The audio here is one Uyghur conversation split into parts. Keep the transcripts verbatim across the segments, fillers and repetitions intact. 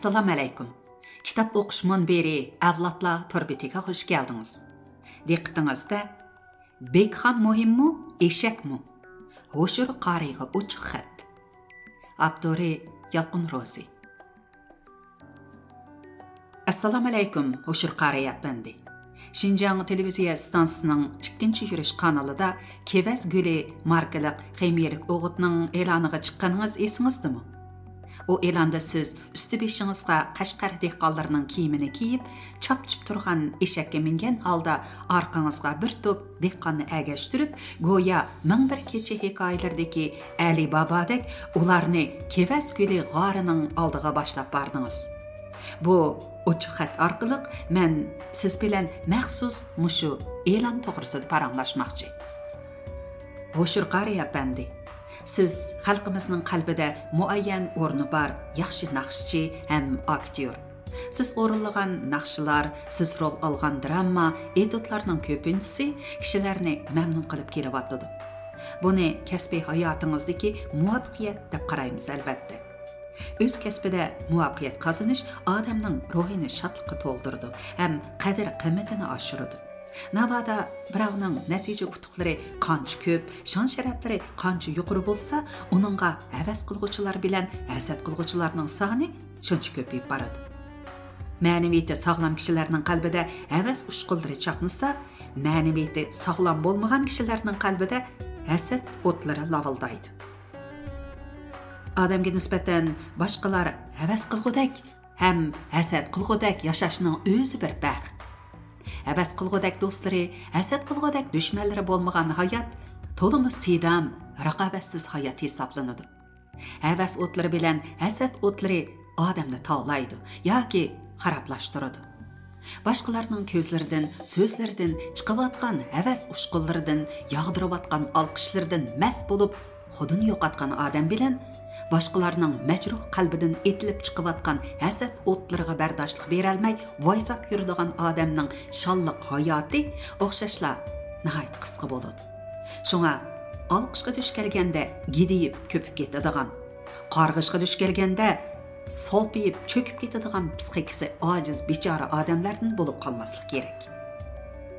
ئەسسالامۇئەلەيكۇم. كىتاب ئوقۇش مۇنبىرى ئەۋلادلار تور بېتىگە خۇش كەلدىڭىز. دىققىتىڭىزدە، بېكخام مۇھىممۇ، ئېشەكمۇ؟ ھوشۇر قارىيغا ئوچۇق خەت. ئاپتورى يالقۇن روزى. ئەسسالامۇئەلەيكۇم، ھوشۇر قارىي ئەپەندى. شىنجاڭ تېلېۋىزىيە ئىستانسىسىنىڭ ئىككىنچى يۈرۈش قانىلىدا كېۋەز گۈلى ماركىلىق خىمىيەلىك ئوغۇتنىڭ ئېلانىغا چىققىنىڭىز ئېسىڭىزدىمۇ؟ ئۇ ئېلاندا سىز ئۈستى بېشىڭىزغا قەشقەر دېھقانلىرىنىڭ كىيىمىنى كىيىپ، چاپچىپ تۇرغان ئېشەككە مىنگەن ھالدا ئارقىڭىزغا بىر توپ دېھقاننى ئەگەشتۈرۈپ، گويا مىڭ بىر كېچە ھېكايىلىرىدىكى ئەلى بابادەك ئۇلارنى كېۋەز گۈلى غارىنىڭ ئالدىغا باشلاپ باردىڭىز. بۇ ئوچۇق خەت ئارقىلىق مەن سىز بىلەن مەخسۇس مۇشۇ ئېلان توغرىسىدا پاراڭلاشماقچى. ھوشۇر قارىي ئەپەندى، سىز خەلقىمىزنىڭ قەلبىدە مۇئەييەن ئورنى بار ياخشى ناخشىچى ھەم ئاكتيور. سىز ئورۇنلىغان ناخشىلار، سىز رول ئالغان دراما، ئېتيۇدلارنىڭ كۆپىنچىسى كىشىلەرنى مەمنۇن قىلىپ كېلىۋاتىدۇ. بۇنى كەسپىي ھاياتىڭىزدىكى مۇۋەپپەقىيەت دەپ قارايمىز، ئەلۋەتتە. ئۆز كەسپىدە مۇۋەپپەقىيەت قازىنىش ئادەمنىڭ روھىنى شادلىققا تولدۇرىدۇ ھەم قەدىر-قىممىتىنى ئاشۇرىدۇ. ناۋادا بىراۋنىڭ نەتىجە ئۇتۇقلىرى قانچە كۆپ، شان-شەرەپلىرى قانچە يۇقىرى بولسا، ئۇنىڭغا ھەۋەس قىلغۇچىلار بىلەن ھەسەت قىلغۇچىلارنىڭ سانى شۇنچە كۆپىيىپ بارىدۇ. مەنىۋىيىتى ساغلام كىشىلەرنىڭ قەلبىدە ھەۋەس ئۇچقۇنلىرى چاقنىسا، مەنىۋىيىتى ساغلام بولمىغان كىشىلەرنىڭ قەلبىدە ھەسەت ئوتلىرى لاۋۇلدايدۇ. ئادەمگە نىسبەتەن باشقىلار ھەۋەس قىلغۇدەك ھەم ھەسەت قىلغۇدەك ياشاشنىڭ ئۆزى بىر بەخت. ھەۋەس قىلغۇدەك دوستلىرى، ھەسەت قىلغۇدەك دۈشمەنلىرى بولمىغان ھايات تولىمۇ سىدام، رىقابەتسىز ھايات ھېسابلىنىدۇ. ھەۋەس ئوتلىرى بىلەن ھەسەت ئوتلىرى ئادەمنى تاۋلايدۇ ياكى خارابلاشتۇرىدۇ. باشقىلارنىڭ كۆزلىرىدىن، سۆزلىرىدىن، چىقىۋاتقان ھەۋەس ئۇچقۇنلىرىدىن، ياغدۇرۇۋاتقان ئالقىشلىرىدىن مەست بولۇپ، خۇدىنى يوقاتقان ئادەم بىلەن باشقىلارنىڭ مەجرۇھ قەلبىدىن ئېتىلىپ چىقىۋاتقان ھەسەت ئوتلىرىغا بەرداشلىق بېرەلمەي ۋايساپ يۈرىدىغان ئادەمنىڭ شانلىق ھاياتى ئوخشاشلا ناھايىتى قىسقا بولىدۇ. شۇڭا ئالقىشقا دۇچ كەلگەندە گىدىيىپ كۆپۈپ كېتىدىغان، قارغىشقا دۇچ كەلگەندە سالپىيىپ چۆكۈپ كېتىدىغان پىسخىكىسى ئاجىز بىچارە ئادەملەردىن بولۇپ قالماسلىق كېرەك.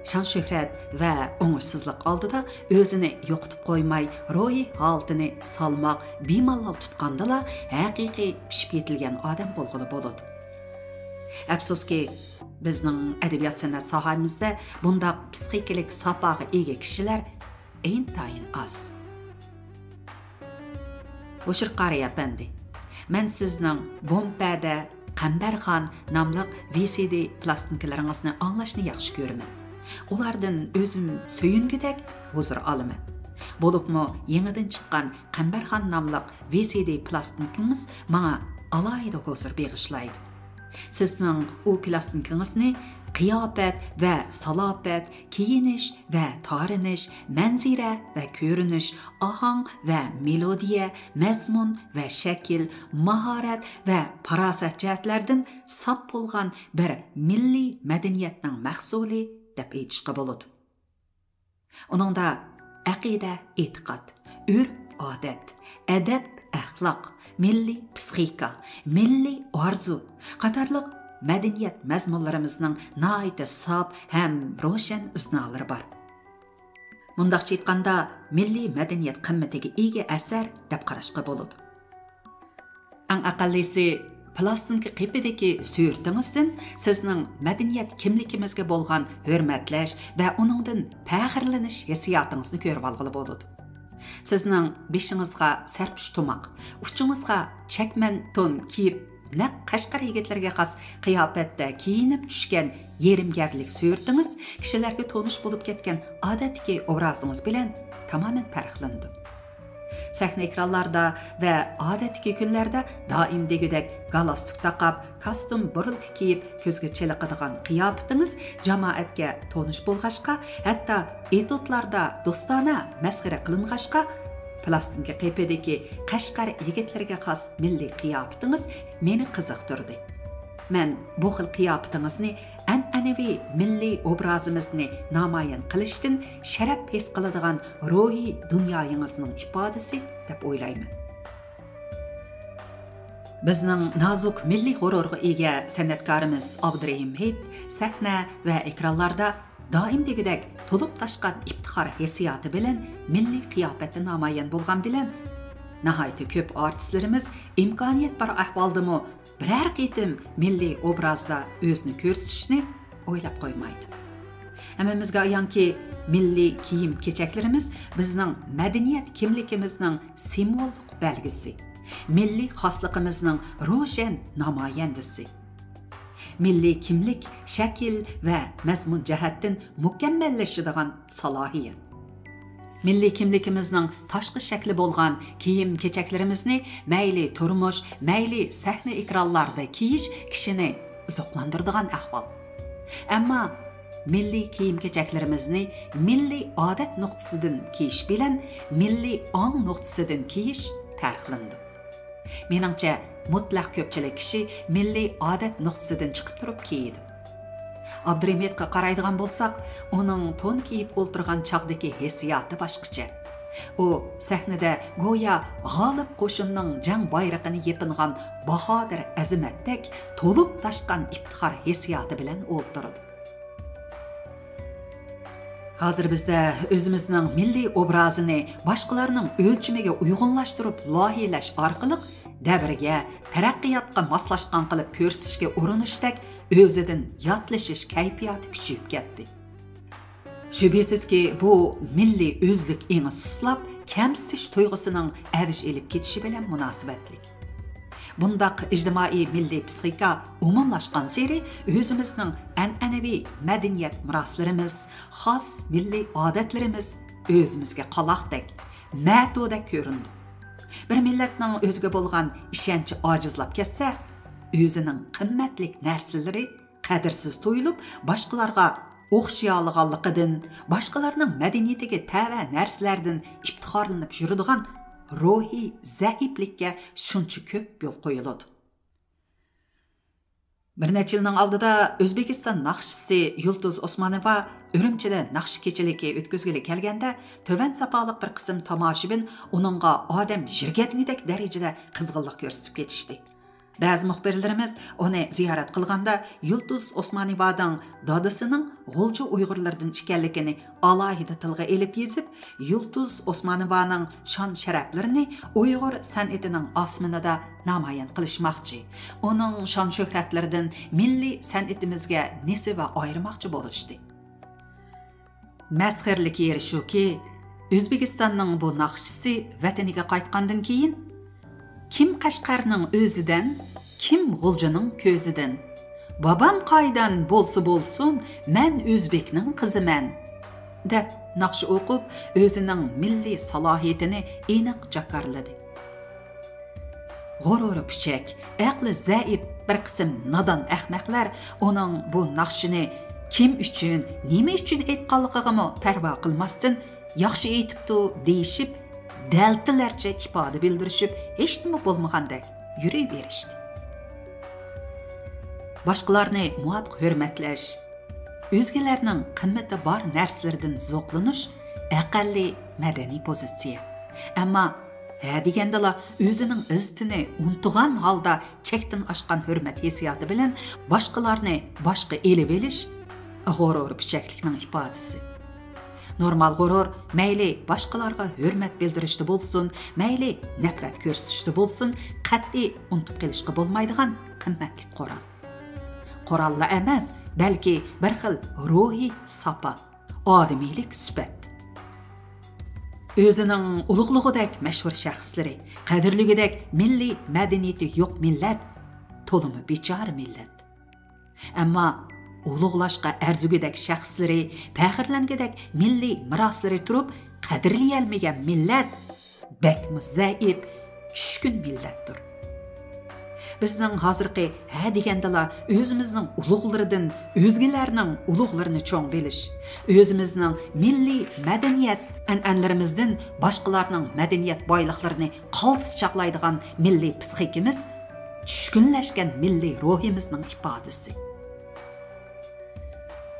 شان-شۆھرەت ۋە ئوڭۇشسىزلىق ئالدىدا ئۆزىنى يوقىتىپ قويماي، روھىي ھالىتىنى سالماق، بىمالال تۇتقاندىلا ھەقىقىي پىشىپ يېتىلگەن ئادەم بولغىلى بولىدۇ. ئەپسۇسكى، بىزنىڭ ئەدەبىيات-سەنئەت ساھەمىزدە بۇنداق پىسخىكىلىك ساپاغا ئىگە كىشىلەر ئىنتايىن ئاز. ھوشۇر قارىي ئەپەندى، مەن سىزنىڭ بومبەدە قەمبەرخان ناملىق ۋى سى دى پىلاستىنكىلىرىڭىزنى ئاڭلاشنى ياخشى كۆرىمەن. ئۇلاردىن ئۆزۈم سۆيۈنگۈدەك ھۇزۇر ئالىمەن. بولۇپمۇ يېڭىدىن چىققان قەمبەرخان ناملىق ۋى سى دى پىلاستىنكىڭىز ماڭا ئالاھىدە ھۇزۇر بېغىشلايدۇ. سىزنىڭ ئۇ پىلاستىنكىڭىزنى قىياپەت ۋە سالاپەت، كىيىنىش ۋە تارىنىش، مەنزىرە ۋە كۆرۈنۈش، ئاھاڭ ۋە مېلودىيە، مەزمۇن ۋە شەكىل، ماھارەت ۋە پاراسەت جەھەتلەردىن ساپ بولغان بىر مىللىي مەدەنىيەتنىڭ مەھسۇلى دەپ ئېيتىشقا بولىدۇ. ئۇنىڭدا ئەقىدە، ئېتىقاد، ئۆرپ-ئادەت، ئەدەپ-ئەخلاق، مىللىي پىسخىكا، مىللىي ئارزۇ قاتارلىق مەدەنىيەت مەزمۇنلىرىمىزنىڭ ناھايىتى ساپ ھەم روشەن ئىزنالىرى بار. مۇنداقچە ئېيتقاندا، مىللىي مەدەنىيەت قىممىتىگە ئىگە ئەسەر دەپ قاراشقا بولىدۇ. ئەڭ ئەقەللىسى، پىلاستىنكا قېپىدىكى سۈرىتىڭىزدىن سىزنىڭ مەدەنىيەت كىملىكىمىزگە بولغان ھۆرمەتلەش ۋە ئۇنىڭدىن پەخىرلىنىش ھېسسىياتىڭىزنى كۆرۈۋالغىلى بولىدۇ. سىزنىڭ بېشىڭىزغا سەرپۇش تۇماق، ئۇچىڭىزغا چەكمەن تون كىيىپ، نەق قەشقەر يىگىتلىرىگە خاس قىياپەتتە كىيىنىپ چۈشكەن يېرىم گەۋدىلىك سۈرىتىڭىز كىشىلەرگە تونۇش بولۇپ كەتكەن ئادەتتىكى ئوبرازىڭىز بىلەن تامامەن پەرقلىنىدۇ. سەھنە ئېكرانلاردا ۋە ئادەتتىكى كۈنلەردە دائىم دېگۈدەك گالستۇك تاقاپ، كاستيۇم بۇرۇلكا كىيىپ، كۆزگە چېلىقىدىغان قىياپىتىڭىز جامائەتكە تونۇش بولغاچقا، ھەتتا ئېتيۇدلاردا دوستانە مەسخىرە قىلىنغاچقا، پىلاستىنكا قېپىدىكى قەشقەر يىگىتلىرىگە خاس مىللىي قىياپىتىڭىز مېنى قىزىقتۇردى. مەن بۇ خىل قىياپىتىڭىزنى ئەنئەنىۋى مىللىي ئوبرازىمىزنى نامايان قىلىشتىن شەرەپ ھېس قىلىدىغان روھىي دۇنيايىڭىزنىڭ ئىپادىسى دەپ ئويلايمەن. بىزنىڭ نازۇك مىللىي غۇرۇرغا ئىگە سەنئەتكارىمىز ئابدۇرېھىم ھېيت سەھنە ۋە ئېكرانلاردا دائىم دېگۈدەك تولۇپ تاشقان ئىپتىخار ھېسسىياتى بىلەن مىللىي قىياپەتتە نامايان بولغان بىلەن، ناھايىتى كۆپ ئارتىسلىرىمىز ئىمكانىيەت بار ئەھۋالدىمۇ بىرەر قېتىم مىللىي ئوبرازدا ئۆزىنى كۆرسىتىشنى ئويلاپ قويمايدۇ. ھەممىمىزگە ئايانكى، مىللىي كىيىم-كېچەكلىرىمىز بىزنىڭ مەدەنىيەت كىملىكىمىزنىڭ سىمۋوللۇق بەلگىسى، مىللىي خاسلىقىمىزنىڭ روشەن نامايەندىسى. مىللىي كىملىك شەكىل ۋە مەزمۇن جەھەتتىن مۇكەممەللىشىدىغان سالاھىيەت. مىللىي كىملىكىمىزنىڭ تاشقى شەكلى بولغان كىيىم-كېچەكلىرىمىزنى مەيلى تۇرمۇش، مەيلى سەھنە ئېكرانلاردا كىيىش كىشىنى زوقلاندۇرىدىغان ئەھۋال. ئەمما مىللىي كىيىم-كېچەكلىرىمىزنى مىللىي ئادەت نۇقتىسىدىن كىيىش بىلەن مىللىي ئاڭ نۇقتىسىدىن كىيىش پەرقلىنىدۇ. مېنىڭچە، مۇتلەق كۆپچىلىك كىشى مىللىي ئادەت نۇقتىسىدىن چىقىپ تۇرۇپ كىيىدۇ. ئابدۇرېھىم ھېيتقا قارايدىغان بولساق، ئۇنىڭ تون كىيىپ ئولتۇرغان چاغدىكى ھېسسىياتى باشقىچە. ئۇ سەھنىدە گويا غالىب قوشۇننىڭ جەڭ بايرىقىنى يېپىنغان باھادىر ئەزىمەتتەك تولۇپ تاشقان ئىپتىخار ھېسسىياتى بىلەن ئولتۇرىدۇ. ھازىر بىزدە ئۆزىمىزنىڭ مىللىي ئوبرازىنى باشقىلارنىڭ ئۆلچىمىگە ئۇيغۇنلاشتۇرۇپ لايىھەلەش ئارقىلىق دەۋرگە، تەرەققىياتقا ماسلاشقان قىلىپ كۆرسىتىشكە ئۇرۇنۇشتەك ئۆزىدىن ياتلىشىش كەيپىياتى كۈچىيىپ كەتتى. شۈبھىسىزكى، بۇ مىللىي ئۆزلۈك ئېڭى سۇسلاپ، كەمسىتىش تۇيغۇسىنىڭ ئەۋج ئېلىپ كېتىشى بىلەن مۇناسىۋەتلىك. بۇنداق ئىجتىمائىي مىللىي پىسخىكا ئومۇملاشقانسېرى، ئۆزىمىزنىڭ ئەنئەنىۋى مەدەنىيەت مىراسلىرىمىز، خاس مىللىي ئادەتلىرىمىز ئۆزىمىزگە قالاقتەك، مەتۇدەك كۆرۈنىدۇ. بىر مىللەتنىڭ ئۆزىگە بولغان ئىشەنچى ئاجىزلاپ كەتسە، ئۆزىنىڭ قىممەتلىك نەرسىلىرى قەدىرسىز تۇيۇلۇپ، باشقىلارغا ئوخشىيالىغانلىقىدىن، باشقىلارنىڭ مەدەنىيىتىگە تەۋە نەرسىلەردىن ئىپتىخارلىنىپ يۈرىدىغان روھىي زەئىپلىككە شۇنچە كۆپ يول قويۇلىدۇ. بىر نەچچە يىلنىڭ ئالدىدا ئۆزبېكىستان ناخشىچىسى يۇلتۇز ئوسمانوۋا ئۈرۈمچىدە ناخشا كېچىلىكى ئۆتكۈزگىلى كەلگەندە، تۆۋەن ساپالىق بىر قىسىم تاماشىبىن ئۇنىڭغا ئادەم يىرگەتمىگۈدەك دەرىجىدە قىزغىنلىق كۆرسىتىپ كېتىشتى. بەزى مۇخبىرلىرىمىز ئۇنى زىيارەت قىلغاندا، يۇلتۇز ئوسمانوۋانىڭ دادىسىنىڭ غۇلجا ئۇيغۇرلىرىدىن ئىكەنلىكىنى ئالاھىدە تىلغا ئېلىپ يېزىپ، يۇلتۇز ئوسمانوۋانىڭ شان-شەرەپلىرىنى ئۇيغۇر سەنئىتىنىڭ ئاسمىنىدا نامايان قىلىشماقچى، ئۇنىڭ شان-شۆھرەتلىرىدىن مىللىي سەنئىتىمىزگە نېسىۋە ئايرىماقچى بولۇشتى. مەسخىرىلىك يېرى شۇكى، ئۆزبېكىستاننىڭ بۇ ناخشىچىسى ۋەتىنىگە قايتقاندىن كېيىن، كىم قەشقەرنىڭ ئۆزىدىن، كىم غۇلجىنىڭ كۆزىدىن، بابام قايدان بولسا بولسۇن، مەن ئۆزبېكنىڭ قىزىمەن، دەپ ناخشا ئوقۇپ، ئۆزىنىڭ مىللىي سالاھىيىتىنى ئېنىق جاكارلىدى. غۇرۇرى پۈچەك، ئەقلى زەئىپ بىر قىسىم نادان ئەخمەقلەر ئۇنىڭ بۇ ناخشىنى كىم ئۈچۈن، نېمە ئۈچۈن ئېيتقانلىقىغىمۇ پەرۋا قىلماستىن، ياخشى ئېيتىپتۇ دېيىشىپ، دەلتىلەرچە ئىپادە بىلدۈرۈشۈپ، ھېچنېمە بولمىغاندەك يۈرۈۋېرىشتى. باشقىلارنى مۇۋاپىق ھۆرمەتلەش، ئۆزگىلەرنىڭ قىممىتى بار نەرسىلىرىدىن زوقلىنىش ئەقەللىي مەدەنىي پوزىتسىيە. ئەمما ھە دېگەندىلا ئۆزىنىڭ ئىززىتىنى ئۇنتۇغان ھالدا چەكتىن ئاشقان ھۆرمەت ھېسسىياتى بىلەن باشقىلارنى باشقا ئېلىۋېلىش غۇرۇر پۈچەكلىكنىڭ ئىپادىسى. نورمال غۇرۇر مەيلى باشقىلارغا ھۆرمەت بىلدۈرۈشتە بولسۇن، مەيلى نەپرەت كۆرسىتىشتە بولسۇن، قەتئىي ئۇنتۇپ قېلىشقا بولمايدىغان قىممەتلىك قورال. قوراللا ئەمەس، بەلكى بىر خىل روھىي ساپا، ئادىمىيلىك سۈپەت. ئۆزىنىڭ ئۇلۇغلىغۇدەك مەشھۇر شەخسلىرى، قەدىرلىگۈدەك مىللىي مەدەنىيىتى يوق مىللەت تولىمۇ بىچارە مىللەت. ئەمما ئۇلۇغلاشقا ئەرزىگۈدەك شەخسلىرى، پەخىرلەنگۈدەك مىللىي مىراسلىرى تۇرۇپ، قەدىرلىيەلمىگەن مىللەت بەكمۇ زەئىپ، چۈشكۈن مىللەتتۇر. بىزنىڭ ھازىرقى ھە دېگەندىلا ئۆزىمىزنىڭ ئۇلۇغلىرىدىن ئۆزگىلەرنىڭ ئۇلۇغلىرىنى چوڭ بىلىش، ئۆزىمىزنىڭ مىللىي مەدەنىيەت ئەنئەنىلىرىمىزدىن باشقىلارنىڭ مەدەنىيەت بايلىقلىرىنى قالتىس چاغلايدىغان مىللىي پىسخىكىمىز، چۈشكۈنلەشكەن مىللىي روھىمىزنىڭ ئىپادىسى.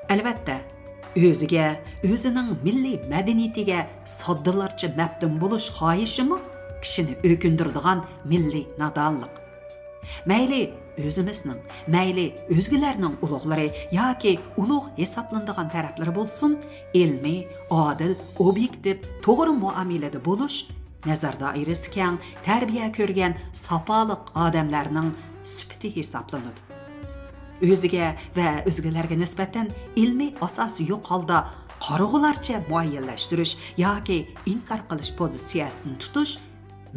ئەلۋەتتە، ئۆزىگە، ئۆزىنىڭ مىللىي مەدەنىيىتىگە ساددىلارچە مەپتۇن بولۇش خاھىشىمۇ كىشىنى ئۆكۈندۈرىدىغان مىللىي نادانلىق. مەيلى ئۆزىمىزنىڭ، مەيلى ئۆزگىلەرنىڭ ئۇلۇغلىرى ياكى ئۇلۇغ ھېسابلىنىدىغان تەرەپلىرى بولسۇن، ئىلمىي، ئادىل، ئوبيېكتىپ، توغرا مۇئامىلىدە بولۇش نەزەر دائىرىسى كەڭ، تەربىيە كۆرگەن ساپالىق ئادەملەرنىڭ سۈپىتى ھېسابلىنىدۇ. ئۆزىگە ۋە ئۆزگىلەرگە نىسبەتەن ئىلمىي ئاساسى يوق ھالدا قارىغۇلارچە مۇئەييەنلەشتۈرۈش ياكى ئىنكار قىلىش پوزىتسىيەسىنى تۇتۇش،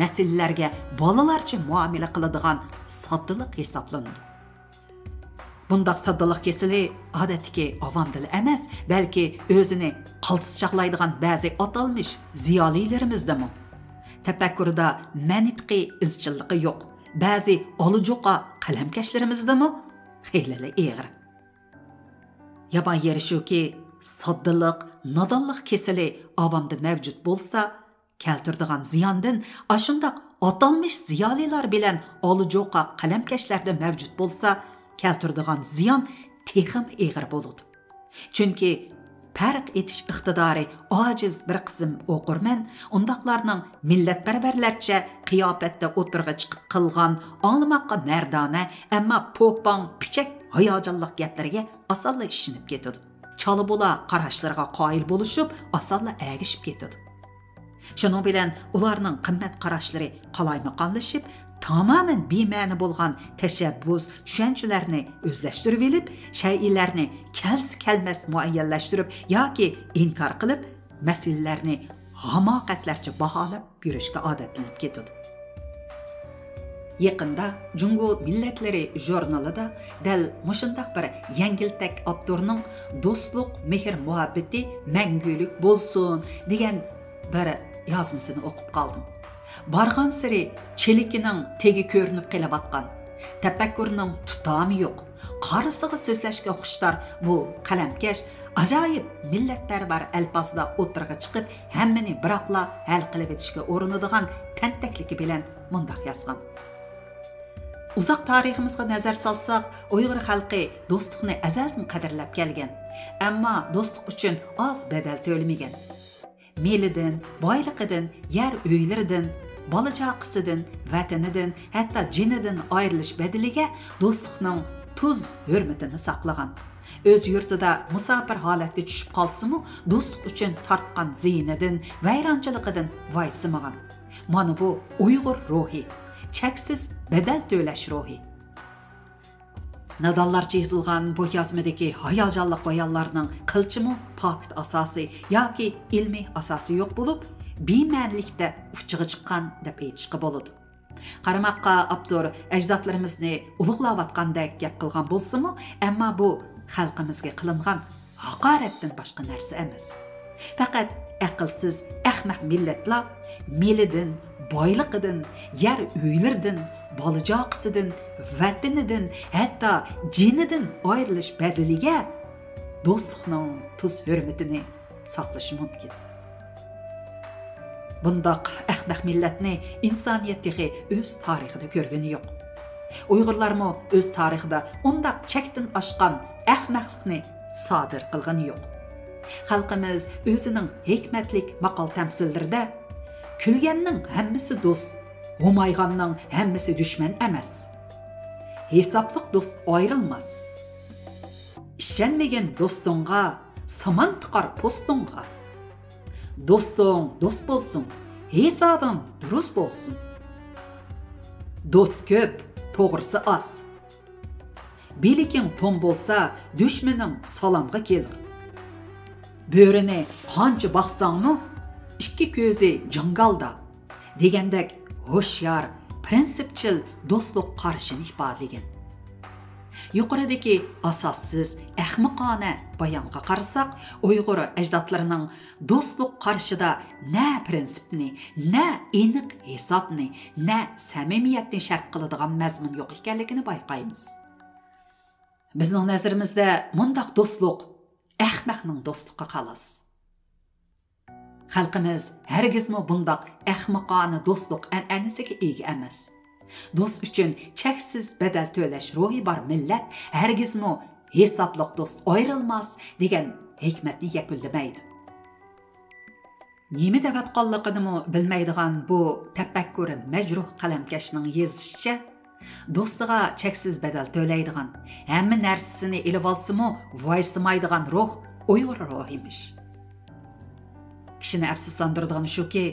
مەسىلىلەرگە بالىلارچە مۇئامىلە قىلىدىغان ساددىلىق ھېسابلىنىدۇ. بۇنداق ساددىلىق كېسىلى ئادەتتىكى ئاۋامدىلا ئەمەس، بەلكى ئۆزىنى قالتىس چاغلايدىغان بەزى ئاتالمىش زىيالىيلىرىمىزدىمۇ، تەپەككۇردا مەنتىقىي ئىزچىللىقى يوق بەزى ئالىجوقا قەلەمكەشلىرىمىزدىمۇ خېلىلا ئېغىر. يامان يېرى شۇكى، ساددىلىق، نادانلىق كېسىلى ئاۋامدا مەۋجۇت بولسا، كەلتۈرىدىغان زىياندىن ئاشۇنداق ئاتالمىش زىيالىيلار بىلەن ئالىجوقا قەلەمكەشلەردە مەۋجۇت بولسا، كەلتۈرىدىغان زىيان تېخىمۇ ئېغىر بولىدۇ. چۈنكى پەرق ئېتىش ئىقتىدارى ئاجىز بىر قىسىم ئوقۇرمەن ئۇنداقلارنىڭ مىللەتپەرۋەرلەرچە قىياپەتتە ئوتتۇرىغا چىقىپ قىلغان ئاڭلىماققا مەردانە، ئەمما پوپاڭ، پۈچەك، ھاياجانلىق گەپلىرىگە ئاسانلا ئىشىنىپ كېتىدۇ. چالا بۇلا قاراشلىرىغا قايىل بولۇشۇپ، ئاسانلا ئەگىشىپ كېتىدۇ. شۇنىڭ بىلەن ئۇلارنىڭ قىممەت قاراشلىرى قالايمىقانلىشىپ، تامامەن بىمەنە بولغان تەشەببۇس، چۈشەنچىلەرنى ئۆزلەشتۈرۈۋېلىپ، شەيئىلەرنى كەلسە كەلمەس مۇئەييەنلەشتۈرۈپ ياكى ئىنكار قىلىپ، مەسىلىلەرنى ھاماقەتلەرچە باھالاپ يۈرۈشكە ئادەتلىنىپ كېتىدۇ. يېقىندا جۇڭگو مىللەتلىرى ژۇرنىلىدا دەل مۇشۇنداق بىر يەڭگىلتەك ئاپتورنىڭ «دوستلۇق، مېھىر-مۇھەببىتى مەڭگۈلۈك بولسۇن» دېگەن بىر يازمىسىنى ئوقۇپ قالدىم. بارغانسېرى چېلىكىنىڭ تېگى كۆرۈنۈپ قېلىۋاتقان، تەپەككۇرنىڭ تۇتامى يوق، قارىسىغا سۆزلەشكە خۇشتار بۇ قەلەمكەش ئاجايىپ مىللەتپەرۋەر ئەلپازدا ئوتتۇرىغا چىقىپ، ھەممىنى بىراقلا ھەل قىلىۋېتىشكە ئۇرۇنىدىغان تەنتەكلىكى بىلەن مۇنداق يازغان: ئۇزاق تارىخىمىزغا نەزەر سالساق، ئۇيغۇر خەلقى دوستلۇقنى ئەزەلدىن قەدىرلەپ كەلگەن، ئەمما دوستلۇق ئۈچۈن ئاز بەدەل تۆلىمىگەن. مېلىدىن، بايلىقىدىن، يەر ئۆيلىرىدىن، بالا-چاقىسىدىن، ۋەتىنىدىن، ھەتتا جېنىدىن ئايرىلىش بەدىلىگە دوستلۇقنىڭ تۇز ھۆرمىتىنى ساقلىغان. ئۆز يۇرتىدا مۇساپىر ھالەتتە چۈشۈپ قالسىمۇ، دوستلۇق ئۈچۈن تارتقان زىيىنىدىن، ۋەيرانچىلىقىدىن ۋايسىمىغان. مانا بۇ ئۇيغۇر روھى، چەكسىز بەدەل تۆلەش روھى. نادانلارچە يېزىلغان بۇ يازمىدىكى ھاياجانلىق بايانلارنىڭ قىلچىمۇ پاكىت ئاساسى ياكى ئىلمىي ئاساسى يوق بولۇپ، بىمەنىلىكتە ئۇچىغا چىققان دەپ ئېيتىشقا بولىدۇ. قارىماققا، ئاپتور ئەجدادلىرىمىزنى ئۇلۇغلاۋاتقاندەك گەپ قىلغان بولسىمۇ، ئەمما بۇ خەلقىمىزگە قىلىنغان ھاقارەتتىن باشقا نەرسە ئەمەس. پەقەت ئەقىلسىز، ئەخمەق مىللەتلا مېلىدىن، بايلىقىدىن، يەر ئۆيلىرىدىن، بالا-چاقىسىدىن، ۋەتىنىدىن، ھەتتا جېنىدىن ئايرىلىش بەدىلىگە دوستلۇقنىڭ تۇز ھۆرمىتىنى ساقلىشى مۇمكىن. بۇنداق ئەخمەق مىللەتنى ئىنسانىيەت تېخى ئۆز تارىخىدا كۆرگىنى يوق. ئۇيغۇرلارمۇ ئۆز تارىخىدا ئۇنداق چەكتىن ئاشقان ئەخمەقلىقنى سادىر قىلغىنى يوق. خەلقىمىز ئۆزىنىڭ ھېكمەتلىك ماقال-تەمسىللىرىدە، «كۈلگەننىڭ ھەممىسى دوست، ھومايغاننىڭ ھەممىسى دۈشمەن ئەمەس. ھېسابلىق دوست ئايرىلماس. ئىشەنمىگىن دوستۇڭغا، سامان تىقار پوستۇڭغا. دوستۇڭ دوست بولسۇن، ھېسابىڭ دۇرۇس بولسۇن. دوست كۆپ، توغرىسى ئاز. بىلىكىڭ توم بولسا، دۈشمىنىڭ سالامغا كېلۇر. بۆرىنى قانچە باقساڭمۇ، ئىككى كۆزى جاڭگالدا» دېگەندەك ھوشيار، پىرىنسىپچىل دوستلۇق قارىشىنى ئىپادىلىگەن. يۇقىرىدىكى ئاساسسىز، ئەخمىقانە بايانغا قارىساق، ئۇيغۇر ئەجدادلىرىنىڭ دوستلۇق قارىشىدا نە پىرىنسىپنى، نە ئېنىق ھېسابنى، نە سەمىمىيەتنى شەرت قىلىدىغان مەزمۇن يوق ئىكەنلىكىنى بايقايمىز. بىزنىڭ نەزىرىمىزدە مۇنداق دوستلۇق ئەخمەقنىڭ دوستلۇقى خالاس. خەلقىمىز ھەرگىزمۇ بۇنداق ئەخمىقانە دوستلۇق ئەنئەنىسىگە ئىگە ئەمەس. دوست ئۈچۈن چەكسىز بەدەل تۆلەش روھى بار مىللەت ھەرگىزمۇ «ھېسابلىق دوست ئايرىلماس» دېگەن ھېكمەتنى يەكۈنلىمەيدۇ. نېمە دەۋاتقانلىقىنىمۇ بىلمەيدىغان بۇ تەپەككۇرى مەجرۇھ قەلەمكەشنىڭ يېزىشىچە، دوستىغا چەكسىز بەدەل تۆلەيدىغان، ھەممە نەرسىسىنى ئېلىۋالسىمۇ ۋايسىمايدىغان روھ ئۇيغۇر روھىمىش. كىشىنى ئەپسۇسلاندۇرىدىغىنى شۇكى،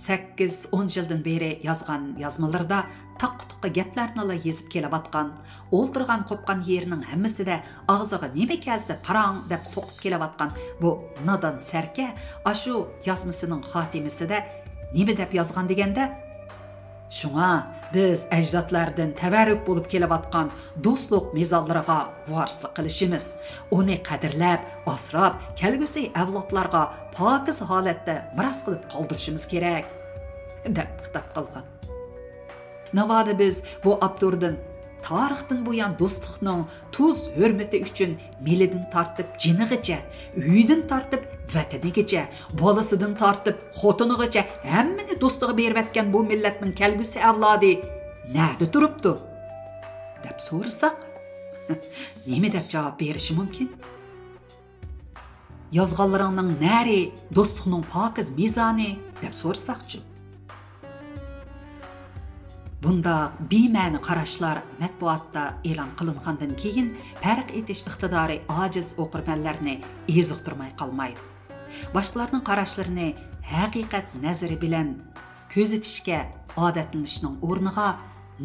سەككىز، ئون يىلدىن بېرى يازغان يازمىلىرىدا تاققا-تۇققا گەپلەرنىلا يېزىپ كېلىۋاتقان، ئولتۇرغان قوپقان يېرىنىڭ ھەممىسىدە ئاغزىغا نېمە كەلسە پاراڭ دەپ سوقۇپ كېلىۋاتقان بۇ نادان سەركە ئاشۇ يازمىسىنىڭ خاتىمىسىدە نېمە دەپ يازغان دېگەندە، شۇڭا بىز ئەجدادلاردىن تەۋەررۈك بولۇپ كېلىۋاتقان دوستلۇق مىزانلىرىغا ۋارىسلىق قىلىشىمىز، ئۇنى قەدىرلەپ، ئاسراپ، كەلگۈسى ئەۋلادلارغا پاكىز ھالەتتە مىراس قىلىپ قالدۇرۇشىمىز كېرەك، دەپ خىتاب قىلغان. ناۋادا بىز بۇ ئاپتوردىن تارىختىن بۇيان دوستلۇقنىڭ تۇز ھۆرمىتى ئۈچۈن مېلىدىن تارتىپ جېنىغىچە، ئۆيىدىن تارتىپ ۋەتىنىگىچە، بالىسىدىن تارتىپ خوتۇنىغىچە ھەممىنى دوستىغا بېرىۋەتكەن بۇ مىللەتنىڭ كەلگۈسى ئەۋلادى نەدە تۇرۇپتۇ؟ دەپ سورىساق، نېمە دەپ جاۋاب بېرىشى مۇمكىن؟ يازغانلىرىڭنىڭ نەرى دوستلۇقنىڭ پاكىز مىزانى دەپ سورىساقچۇ؟ بۇنداق بىمەنە قاراشلار مەتبۇئاتتا ئېلان قىلىنغاندىن كېيىن پەرق ئېتىش ئىقتىدارى ئاجىز ئوقۇرمەنلەرنى ئېزىقتۇرماي قالمايدۇ. باشقىلارنىڭ قاراشلىرىنى ھەقىقەت نەزىرى بىلەن كۆزىتىشكە ئادەتلىنىشنىڭ ئورنىغا،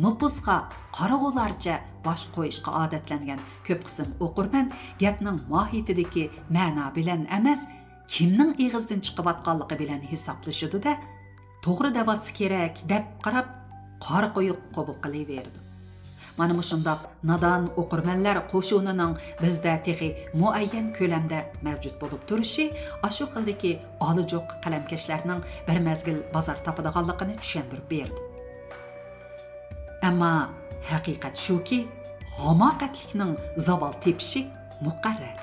نوپۇزغا قارىغۇلارچە باش قويۇشقا ئادەتلەنگەن كۆپ قىسىم ئوقۇرمەن گەپنىڭ ماھىيىتىدىكى مەنا بىلەن ئەمەس، كىمنىڭ ئېغىزىدىن چىقىۋاتقانلىقى بىلەن ھېسابلىشىدۇ-دە، توغرا دەۋاتسا كېرەك دەپ قاراپ، قارا قويۇق قوبۇل قىلىۋېرىدۇ. مانا مۇشۇنداق نادان ئوقۇرمەنلەر قوشۇنىنىڭ بىزدە تېخى مۇئەييەن كۆلەمدە مەۋجۇت بولۇپ تۇرۇشى ئاشۇ خىلدىكى ئالىجوق قەلەمكەشلەرنىڭ بىر مەزگىل بازار تاپىدىغانلىقىنى چۈشەندۈرۈپ بېرىدۇ. ئەمما ھەقىقەت شۇكى، ھاماقەتلىكنىڭ زاۋال تېپىشى مۇقەررەر.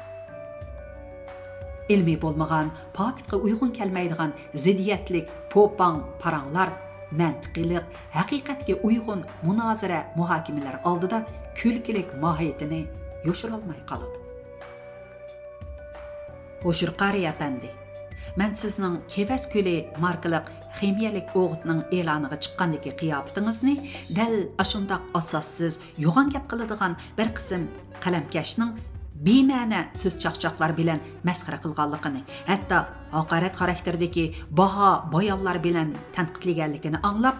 ئىلمىي بولمىغان، پاكىتقا ئۇيغۇن كەلمەيدىغان زىددىيەتلىك پوپاڭ پاراڭلار مەنتىقىيلىق، ھەقىقەتكە ئۇيغۇن مۇنازىرە، مۇھاكىمىلەر ئالدىدا كۈلكىلىك ماھىيىتىنى يوشۇرالماي قالىدۇ. ھوشۇر قارى ئەپەندى، مەن سىزنىڭ كېۋەز كۆلى ماركىلىق خىمىيەلىك ئوغۇتنىڭ ئېلانىغا چىققاندىكى قىياپىتىڭىزنى دەل ئاشۇنداق ئاساسسىز، يوغان گەپ قىلىدىغان بىر قىسىم قەلەمكەشنىڭ بىمەنە سۆز چاقچاقلار بىلەن مەسخىرە قىلغانلىقىنى، ھەتتا ھاقارەت خاراكتېرىدىكى باھا بايانلار بىلەن تەنقىدلىگەنلىكىنى ئاڭلاپ،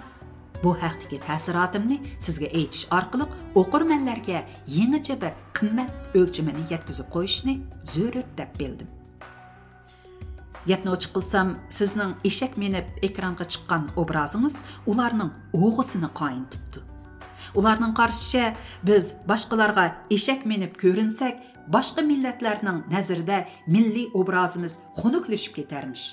بۇ ھەقتىكى تەسىراتىمنى سىزگە ئېيتىش ئارقىلىق ئوقۇرمەنلەرگە يېڭىچە بىر قىممەت ئۆلچىمىنى يەتكۈزۈپ قويۇشنى زۆرۈر دەپ بىلدىم. گەپنى ئوچۇق قىلسام، سىزنىڭ ئېشەك مىنىپ ئېكرانغا چىققان ئوبرازىڭىز ئۇلارنىڭ ئوغىسىنى قاينىتىپتۇ. ئۇلارنىڭ قارىشىچە، بىز باشقىلارغا ئېشەك مىنىپ كۆرۈنسەك، باشقا مىللەتلەرنىڭ نەزىرىدە مىللىي ئوبرازىمىز خۇنۈكلىشىپ كېتەرمىش.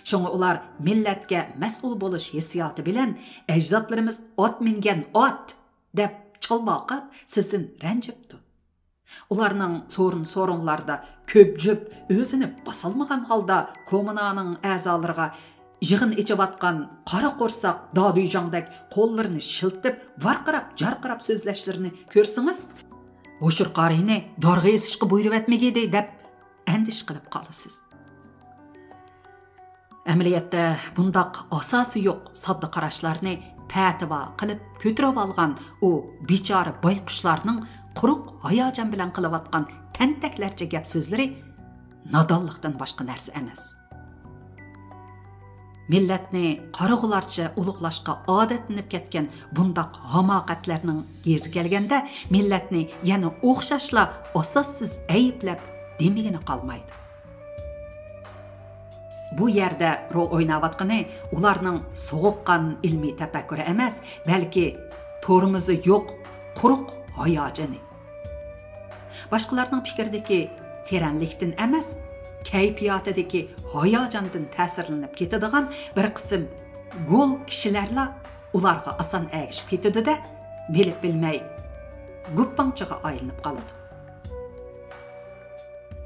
شۇڭا ئۇلار مىللەتكە مەسئۇل بولۇش ھېسسىياتى بىلەن ئەجدادلىرىمىز ئات مىنگەن ئات دەپ چالۋاقاپ سىزدىن رەنجىپتۇ. ئۇلارنىڭ سورۇن-سورۇنلاردا كۆبجۈپ ئۆزىنى باسالمىغان ھالدا كوممۇنانىڭ ئەزالىرىغا يىغىن ئېچىۋاتقان قارا قورساق دادۈيجاڭدەك قوللىرىنى شىلتىپ ۋارقىراپ-جارقىراپ سۆزلەشلىرىنى كۆرسىڭىز، ھوشۇر قارىينى دارغا ئېسىشقا بۇيرۇۋەتمىگىدى دەپ ئەندىشە قىلىپ قالىسىز. ئەمەلىيەتتە بۇنداق ئاساسى يوق ساددا قاراشلارنى پەتىۋا قىلىپ كۆتۈرۈۋالغان ئۇ بىچارە بايقۇشلارنىڭ قۇرۇق ھاياجان بىلەن قىلىۋاتقان تەنتەكلەرچە گەپ سۆزلىرى نادانلىقتىن باشقا نەرسە ئەمەس. مىللەتنى قارىغۇلارچە ئۇلۇغلاشقا ئادەتلىنىپ كەتكەن بۇنداق ھاماقەتلەرنىڭ يېزى كەلگەندە، مىللەتنى يەنە ئوخشاشلا ئاساسسىز ئەيىبلەپ دېمىگىنى قالمايدۇ. بۇ يەردە رول ئويناۋاتقىنى ئۇلارنىڭ سوغۇققان ئىلمىي تەپەككۇرى ئەمەس، بەلكى تورمۇزى يوق قۇرۇق ھاياجىنى. باشقىلارنىڭ پىكرىدىكى تېرەنلىكتىن ئەمەس، كەيپىياتىدىكى ھاياجاندىن تەسىرلىنىپ كېتىدىغان بىر قىسىم گول كىشىلەرلا ئۇلارغا ئاسان ئەگىشىپ كېتىدۇ-دە، بىلىپ بىلمەي گۇپپاڭچىغا ئايلىنىپ قالىدۇ.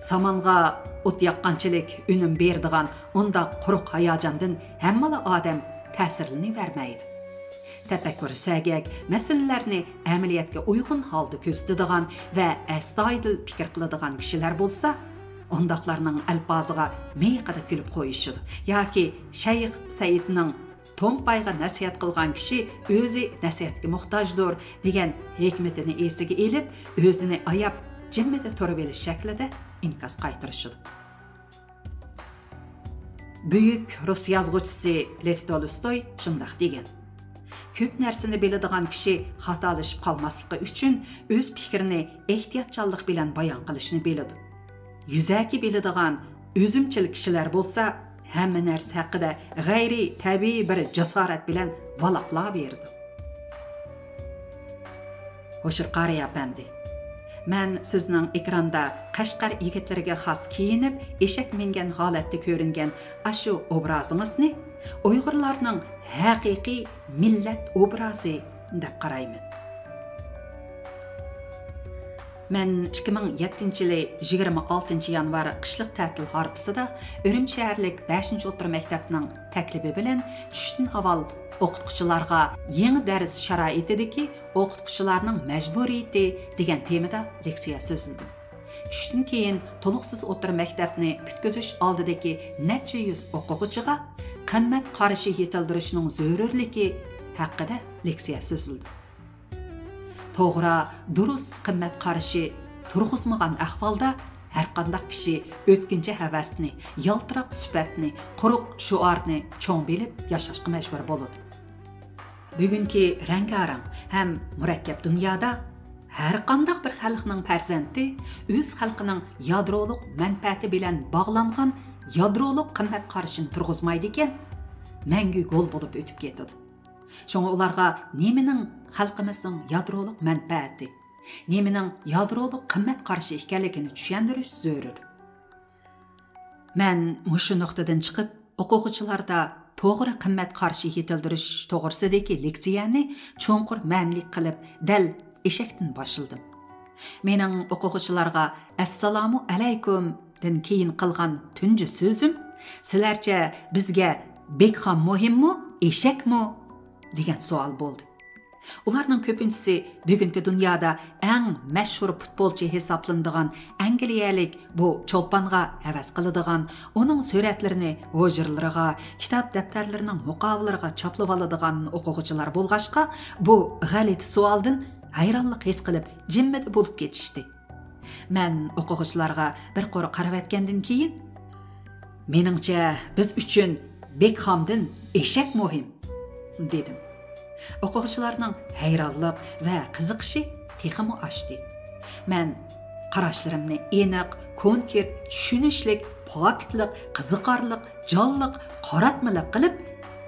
سامانغا ئوت ياققانچىلىك ئۈنۈم بېرىدىغان ئۇنداق قۇرۇق ھاياجاندىن ھەممىلا ئادەم تەسىرلىنىۋەرمەيدۇ. تەپەككۇرى سەگەك، مەسىلىلەرنى ئەمەلىيەتكە ئۇيغۇن ھالدا كۆزىتىدىغان ۋە ئەستايىدىل پىكىر قىلىدىغان كىشىلەر بولسا، ئۇنداقلارنىڭ ئەلپازىغا مىيىقىدا كۈلۈپ قويۇشىدۇ ياكى شەيخ سەئىدنىڭ تومپايغا نەسىھەت قىلغان كىشى ئۆزى نەسىھەتكە موھتاجدۇر دېگەن ھېكمىتىنى ئېسىگە ئېلىپ، ئۆزىنى ئاياپ، جىممىدە تۇرۇۋېلىش شەكلىدە ئىنكاس قايتۇرۇشىدۇ. بۈيۈك رۇس يازغۇچىسى لېف تولستوي شۇنداق دېگەن: «كۆپ نەرسىنى بىلىدىغان كىشى خاتالىشىپ قالماسلىقى ئۈچۈن ئۆز پىكرىنى ئېھتىياتچانلىق بىلەن بايان قىلىشنى بىلىدۇ. يۈزەكى بىلىدىغان ئۆزۈمچىل كىشىلەر بولسا، ھەممە نەرسە ھەققىدە غەيرىي تەبىئىي بىر جاسارەت بىلەن ۋالاقلاۋېرىدۇ.» ھوشۇر قارى ئەپەندى، مەن سىزنىڭ ئېكراندا قەشقەر يىگىتلىرىگە خاس كىيىنىپ، ئېشەك مىنگەن ھالەتتە كۆرۈنگەن ئاشۇ ئوبرازىڭىزنى ئۇيغۇرلارنىڭ ھەقىقىي مىللەت ئوبرازى دەپ قارايمەن. مەن ئىككى مىڭ يەتتىنچى يىلى يىگىرمە ئالتىنچى يانۋار قىشلىق تەتىل ھارپىسىدا ئۈرۈمچى شەھەرلىك بەشىنچى ئوتتۇرا مەكتەپنىڭ تەكلىپى بىلەن چۈشتىن ئاۋۋال ئوقۇتقۇچىلارغا يېڭى دەرس شارائىتىدىكى ئوقۇتقۇچىلارنىڭ مەجبۇرىيىتى دېگەن تېمىدا لېكسىيە سۆزلىدىم. چۈشتىن كېيىن تولۇقسىز ئوتتۇرا مەكتەپنى پۈتكۈزۈش ئالدىدىكى نەچچە يۈز ئوقۇغۇچىغا قىممەت قارىشى يېتىلدۈرۈشنىڭ زۆرۈرلۈكى ھەققىدە لېكسىيە سۆزلىدىم. توغرا، دۇرۇس قىممەت قارىشى تۇرغۇزمىغان ئەھۋالدا، ھەرقانداق كىشى ئۆتكۈنچى ھەۋەسنى، يالتىراق سۈپەتنى، قۇرۇق شوئارنى چوڭ بىلىپ ياشاشقا مەجبۇر بولىدۇ. بۈگۈنكى رەڭگارەڭ ھەم مۇرەككەپ دۇنيادا ھەرقانداق بىر خەلقنىڭ پەرزەنتى ئۆز خەلقىنىڭ يادرولۇق مەنپەئەتى بىلەن باغلانغان يادرولۇق قىممەت قارىشىنى تۇرغۇزمايدىكەن، مەڭگۈ گول بولۇپ ئۆتۈپ كېتىدۇ. شۇڭا ئۇلارغا نېمىنىڭ خەلقىمىزنىڭ يادرولۇق مەنپەئەتى، نېمىنىڭ يادرولۇق قىممەت قارىشى ئىكەنلىكىنى چۈشەندۈرۈش زۆرۈر. مەن مۇشۇ نۇقتىدىن چىقىپ، ئوقۇغۇچىلاردا توغرا قىممەت قارىشى يېتىلدۈرۈش توغرىسىدىكى لېكسىيەنى چوڭقۇر مەنىلىك قىلىپ، دەل ئېشەكتىن باشلىدىم. مېنىڭ ئوقۇغۇچىلارغا «ئەسسالامۇ ئەلەيكۇم»دىن كېيىن قىلغان تۇنجى سۆزۈم، «سىلەرچە بىزگە بېكخام مۇھىممۇ، ئېشەكمۇ؟» دېگەن سوئال بولدى. ئۇلارنىڭ كۆپىنچىسى بۈگۈنكى دۇنيادا ئەڭ مەشھۇر پۇتبولچى ھېسابلىنىدىغان ئەنگلىيەلىك بۇ چولپانغا ھەۋەس قىلىدىغان، ئۇنىڭ سۈرەتلىرىنى ھۇجرىلىرىغا، كىتاب دەپتەرلىرىنىڭ مۇقاۋىلىرىغا چاپلىۋالىدىغان ئوقۇغۇچىلار بولغاچقا، بۇ غەلىتە سوئالدىن ھەيرانلىق ھېس قىلىپ، جىممىدە بولۇپ كېتىشتى. مەن ئوقۇغۇچىلارغا بىر قۇر قاراۋەتكەندىن كېيىن، «مېنىڭچە، بىز ئۈچۈن بېكخامدىن ئېشەك مۇھىم» دېدىم. ئوقۇغۇچىلارنىڭ ھەيرانلىق ۋە قىزىقىشى تېخىمۇ ئاشتى. مەن قاراشلىرىمنى ئېنىق، كونكرېت، چۈشىنىشلىك، پاكىتلىق، قىزىقارلىق، جانلىق، قاراتمىلىق قىلىپ،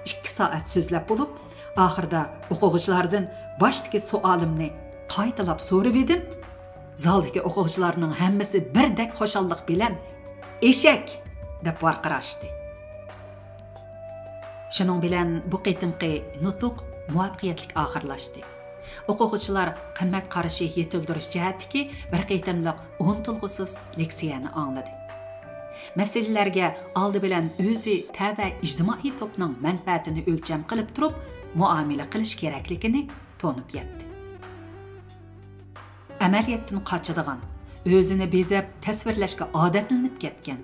ئىككى سائەت سۆزلەپ بولۇپ، ئاخىرىدا ئوقۇغۇچىلاردىن باشتىكى سوئالىمنى قايتىلاپ سورىۋىدىم. زالدىكى ئوقۇغۇچىلارنىڭ ھەممىسى بىردەك خۇشاللىق بىلەن «ئېشەك!» دەپ ۋارقىراشتى. شۇنىڭ بىلەن بۇ قېتىمقى نۇتۇق مۇۋەپپەقىيەتلىك ئاخىرلاشتى. ئوقۇغۇچىلار قىممەت قارىشى يېتىلدۈرۈش جەھەتتىكى بىر قېتىملىق ئۇنتۇلغۇسىز لېكسىيەنى ئاڭلىدى. مەسىلىلەرگە ئالدى بىلەن ئۆزى تەۋە ئىجتىمائىي توپنىڭ مەنپەئەتىنى ئۆلچەم قىلىپ تۇرۇپ مۇئامىلە قىلىش كېرەكلىكىنى تونۇپ يەتتى. ئەمەلىيەتتىن قاچىدىغان، ئۆزىنى بېزەپ تەسۋىرلەشكە ئادەتلىنىپ كەتكەن،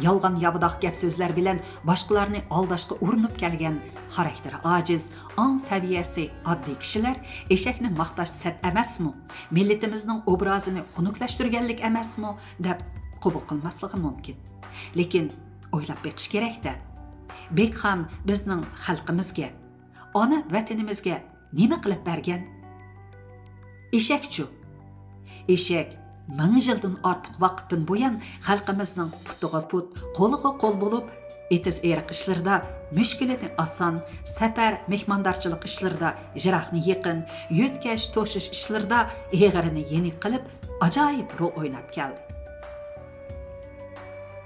يالغان ياۋىداق گەپ سۆزلەر بىلەن باشقىلارنى ئالداشقا ئۇرۇنۇپ كەلگەن، خاراكتېرى ئاجىز، ئاڭ سەۋىيەسى ئاددىي كىشىلەر ئېشەكنى ماختاش سەت ئەمەسمۇ، مىللىتىمىزنىڭ ئوبرازىنى خۇنۈكلەشتۈرگەنلىك ئەمەسمۇ دەپ قوبۇل قىلماسلىقى مۇمكىن. لېكىن ئويلاپ بېقىش كېرەك-تە، بېكخام بىزنىڭ خەلقىمىزگە، ئانا ۋەتىنىمىزگە نېمە قىلىپ بەرگەن؟ ئېشەكچۇ؟ ئېشەك مىڭ يىلدىن ئارتۇق ۋاقىتتىن بۇيان خەلقىمىزنىڭ پۇتىغا پۇت، قولىغا قول بولۇپ، ئېتىز-ئېرىق ئىشلىرىدا مۈشكۈلىنى ئاسان، سەپەر، مېھماندارچىلىق ئىشلىرىدا يىراقنى يېقىن، يۆتكەش، توشۇش ئىشلىرىدا ئېغىرىنى يېنىك قىلىپ، ئاجايىپ رول ئويناپ كەلدى.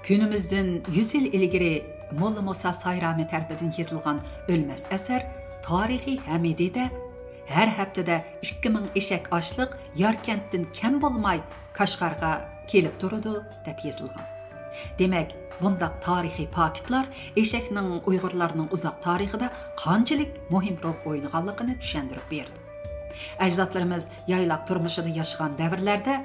كۈنىمىزدىن يۈز يىل ئىلگىرى موللا مۇسا سايرامى تەرىپىدىن يېزىلغان ئۆلمەس ئەسەر تارىخى ھەمىدىدە ھەر ھەپتىدە ئىككى مىڭ ئېشەك ئاشلىق ياركەنتتىن كەم بولماي كاشغارغا كېلىپ تۇرىدۇ، دەپ يېزىلغان. دېمەك، بۇنداق تارىخىي پاكىتلار ئېشەكنىڭ ئۇيغۇرلارنىڭ ئۇزاق تارىخىدا قانچىلىك مۇھىم رول ئوينىغانلىقىنى چۈشەندۈرۈپ بېرىدۇ. ئەجدادلىرىمىز يايلاق تۇرمۇشىدا ياشىغان دەۋرلەردە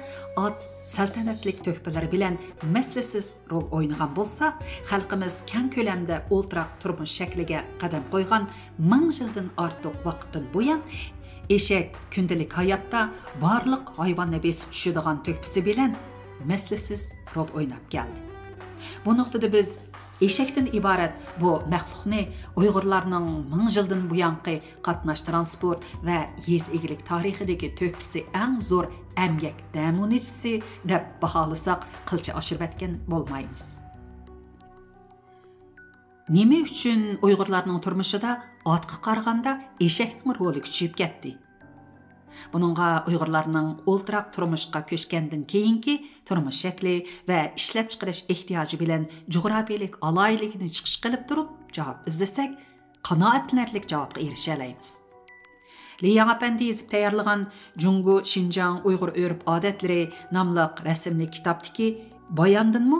ئات سەلتەنەتلىك تۆھپىلىرى بىلەن مەسلىسىز رول ئوينىغان بولسا، خەلقىمىز كەڭ كۆلەمدە ئولتۇراق تۇرمۇش شەكلىگە قەدەم قويغان مىڭ يىلدىن ئارتۇق ۋاقىتتىن بۇيان، ئېشەك كۈندىلىك ھاياتتا بارلىق ھايۋاننى بېسىپ چۈشىدىغان تۆھپىسى بىلەن مەسلىسىز رول ئويناپ كەلدى. بۇ نۇقتىدا بىز ئېشەكتىن ئىبارەت بۇ مەخلۇقنى ئۇيغۇرلارنىڭ مىڭ يىلدىن بۇيانقى قاتناش، تىرانسپورت ۋە يېزا ئىگىلىك تارىخىدىكى تۆھپىسى ئەڭ زور ئەمگەك نەمۇنىچىسى دەپ باھالىساق، قىلچە ئاشۇرۇۋەتكەن بولمايمىز. نېمە ئۈچۈن ئۇيغۇرلارنىڭ تۇرمۇشىدا ئاتقا قارىغاندا ئېشەكنىڭ رولى كۈچىيىپ كەتتى؟ بۇنىڭغا ئۇيغۇرلارنىڭ ئولتۇراق تۇرمۇشقا كۆچكەندىن كېيىنكى تۇرمۇش شەكلى ۋە ئىشلەپچىقىرىش ئېھتىياجى بىلەن جۇغراپىيەلىك ئالاھىدىلىكىنى چىقىش قىلىپ تۇرۇپ جاۋاب ئىزدىسەك، قانائەتلىنەرلىك جاۋابقا ئېرىشەلەيمىز. لى ياڭ ئەپەندى يېزىپ تەييارلىغان جۇڭگو شىنجاڭ ئۇيغۇر ئۆرپ ئادەتلىرى ناملىق رەسىملىك كىتابتىكى باياندىنمۇ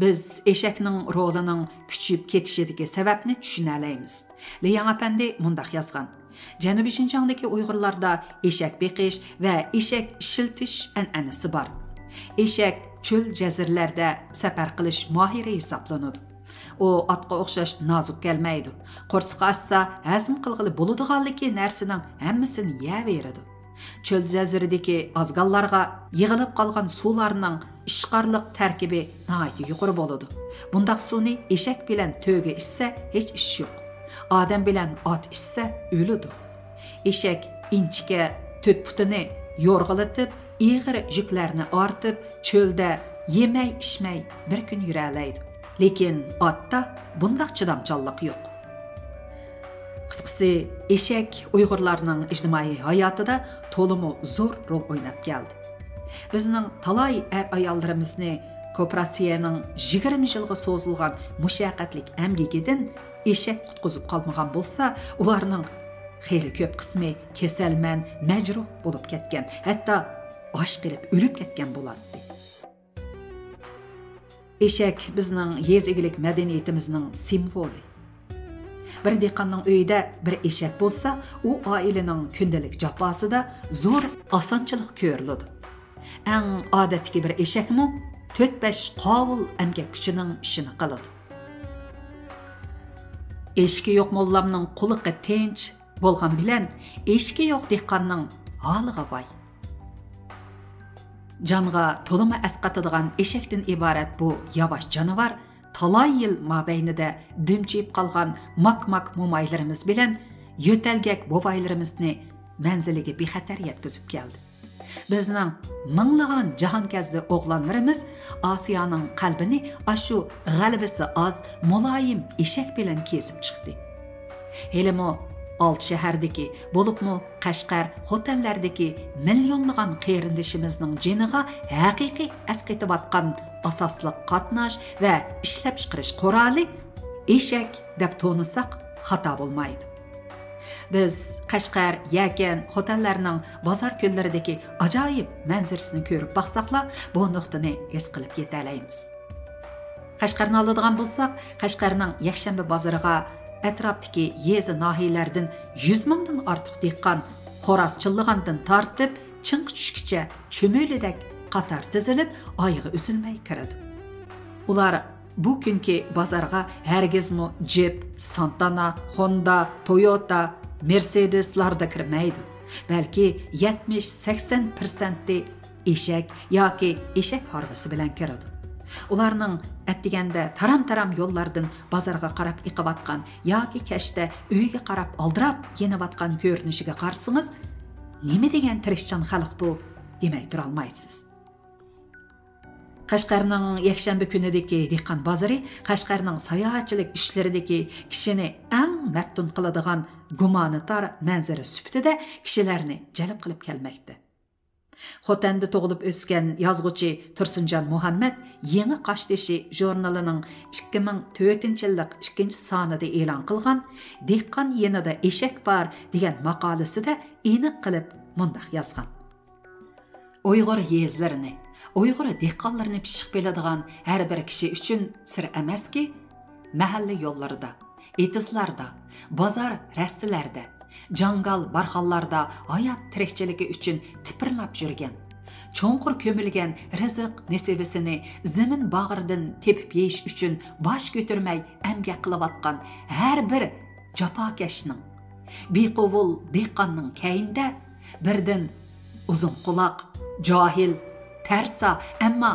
بىز ئېشەكنىڭ رولىنىڭ كۈچىيىپ كېتىشىدىكى سەۋەبنى چۈشىنەلەيمىز. لى ياڭ ئەپەندى مۇنداق يازغان: جەنۇبىي شىنجاڭدىكى ئۇيغۇرلاردا ئېشەك بېقىش ۋە ئېشەك ئىشلىتىش ئەنئەنىسى بار. ئېشەك چۆل جەزىرىلەردە سەپەر قىلىش ماھىرى ھېسابلىنىدۇ. ئۇ ئاتقا ئوخشاش نازۇك كەلمەيدۇ. قورسىقى ئاچسا، ھەزىم قىلغىلى بولىدىغانلىكى نەرسىنىڭ ھەممىسىنى يەۋېرىدۇ. چۆل جەزىرىدىكى ئازگاللارغا يىغىلىپ قالغان سۇلارنىڭ ئىشقارلىق تەركىبى ناھايىتى يۇقىرى بولىدۇ. بۇنداق سۇنى ئېشەك بىلەن تۆگە ئىچسە، ھېچ ئىش يوق. ئادەم بىلەن ئات ئىچسە، ئۆلىدۇ. ئېشەك ئىنچىكە تۆت پۇتىنى يورغىلىتىپ، ئېغىر يۈكلەرنى ئارتىپ، چۆلدە يېمەي-ئىچمەي بىر كۈن يۈرەلەيدۇ. لېكىن ئاتتا بۇنداق چىدامچانلىق يوق. قىسقىسى، ئېشەك ئۇيغۇرلارنىڭ ئىجتىمائىي ھاياتىدا تولىمۇ زور رول ئويناپ كەلدى. بىزنىڭ تالاي ئەر-ئاياللىرىمىزنى كوپىراتسىيەنىڭ يىگىرمە يىلغا سوزۇلغان مۇشەققەتلىك ئەمگىكىدىن ئېشەك قۇتقۇزۇپ قالمىغان بولسا، ئۇلارنىڭ خېلى كۆپ قىسمى كېسەلمەن، مەجرۇھ بولۇپ كەتكەن، ھەتتا ئاچ قېلىپ ئۆلۈپ كەتكەن بولاتتى. ئېشەك بىزنىڭ يېزا ئىگىلىك مەدەنىيىتىمىزنىڭ سىمۋولى. بىر دېھقاننىڭ ئۆيىدە بىر ئېشەك بولسا، ئۇ ئائىلىنىڭ كۈندىلىك جاپاسىدا زور ئاسانچىلىق كۆرۈلىدۇ. ئەڭ ئادەتتىكى بىر ئېشەكمۇ تۆت-بەش قاۋۇل ئەمگەك كۈچىنىڭ ئىشىنى قىلىدۇ. ئېشىكى يوق موللامنىڭ قۇلىقى تىنچ بولغان بىلەن، ئېشىكى يوق دېھقاننىڭ ھالىغا ۋاي. جانغا تولىمۇ ئەسقاتىدىغان ئېشەكتىن ئىبارەت بۇ ياۋاش جانىۋار تالاي يىل مابەينىدە دۈمچىيىپ قالغان ماك-ماك مومايلىرىمىز بىلەن يۆتەلگەك بوۋايلىرىمىزنى مەنزىلىگە بىخەتەر يەتكۈزۈپ كەلدى. بىزنىڭ مىڭلىغان جاھانكەزدى ئوغلانلىرىمىز ئاسىيانىڭ قەلبىنى ئاشۇ غەلىبىسى ئاز، مۇلايىم ئېشەك بىلەن كېزىپ چىقتى. ھېلىمۇ ئالتە شەھەردىكى، بولۇپمۇ قەشقەر، خوتەنلەردىكى مىليونلىغان قېرىندىشىمىزنىڭ جېنىغا ھەقىقىي ئەسقېتىۋاتقان ئاساسلىق قاتناش ۋە ئىشلەپچىقىرىش قورالى ئېشەك دەپ تونۇساق خاتا بولمايدۇ. بىز قەشقەر، يەكەن، خوتەنلەرنىڭ بازار كۈنلىرىدىكى ئاجايىپ مەنزىرىسىنى كۆرۈپ باقساقلا، بۇ نۇقتىنى ھېس قىلىپ يېتەلەيمىز. قەشقەرنى ئالىدىغان بولساق، قەشقەرنىڭ يەكشەنبە بازىرىغا ئەتراپتىكى يېزا، ناھىيەلەردىن يۈز مىڭدىن ئارتۇق دېھقان خوراز چىللىغاندىن تارتىپ چىڭقا چۈشكىچە چۈمۈلىدەك قاتار تىزىلىپ، ئايىغى ئۈزۈلمەي كىرىدۇ. ئۇلار بۇ كۈنكى بازارغا ھەرگىزمۇ جىپ، سانتانا، خوندا، تويوتا، مېرسېدېسلاردا كىرمەيدۇ، بەلكى يەتمىش-سەكسەن پىرسەنتى ئېشەك ياكى ئېشەك ھارۋىسى بىلەن كىرىدۇ. ئۇلارنىڭ ئەتىگەندە تارام-تارام يوللاردىن بازارغا قاراپ ئېقىۋاتقان ياكى كەچتە ئۆيگە قاراپ ئالدىراپ يېنىۋاتقان كۆرۈنۈشىگە قارىسىڭىز، نېمە دېگەن تىرىشچان خەلق بۇ، دېمەي تۇرالمايسىز. قەشقەرنىڭ يەكشەنبە كۈنىدىكى دېھقان بازىرى قەشقەرنىڭ ساياھەتچىلىك ئىشلىرىدىكى كىشىنى ئەڭ مەپتۇن قىلىدىغان گۇمانىتار مەنزىرە سۈپىتىدە كىشىلەرنى جەلپ قىلىپ كەلمەكتە. خوتەندە تۇغۇلۇپ ئۆسكەن يازغۇچى تۇرسۇنجان مۇھەممەت يېڭى قاشتېشى ژۇرنىلىنىڭ ئىككى مىڭ تۆتىنچى يىللىق ئىككىنچى سانىدا ئېلان قىلغان «دېھقان يېنىدا ئېشەك بار» دېگەن ماقالىسىدە ئېنىق قىلىپ مۇنداق يازغان: ئۇيغۇر يېزىلىرىنى، ئۇيغۇر دېھقانلىرىنى پىششىق بىلىدىغان ھەر بىر كىشى ئۈچۈن سىر ئەمەسكى، مەھەللە يوللىرىدا، ئېتىزلاردا، بازار رەستىلەردە، جاڭگال بارخانلاردا ھايات تىرىكچىلىكى ئۈچۈن تىپىرلاپ يۈرگەن، چوڭقۇر كۆمۈلگەن رىزىق نېسىۋىسىنى زېمىن باغرىدىن تېپىپ يېيىش ئۈچۈن باش كۆتۈرمەي ئەمگەك قىلىۋاتقان ھەر بىر جاپاكەشنىڭ، بىقوۋۇل دېھقاننىڭ كەينىدە بىردىن ئۇزۇن قۇلاق، جاھىل، تەرسا، ئەمما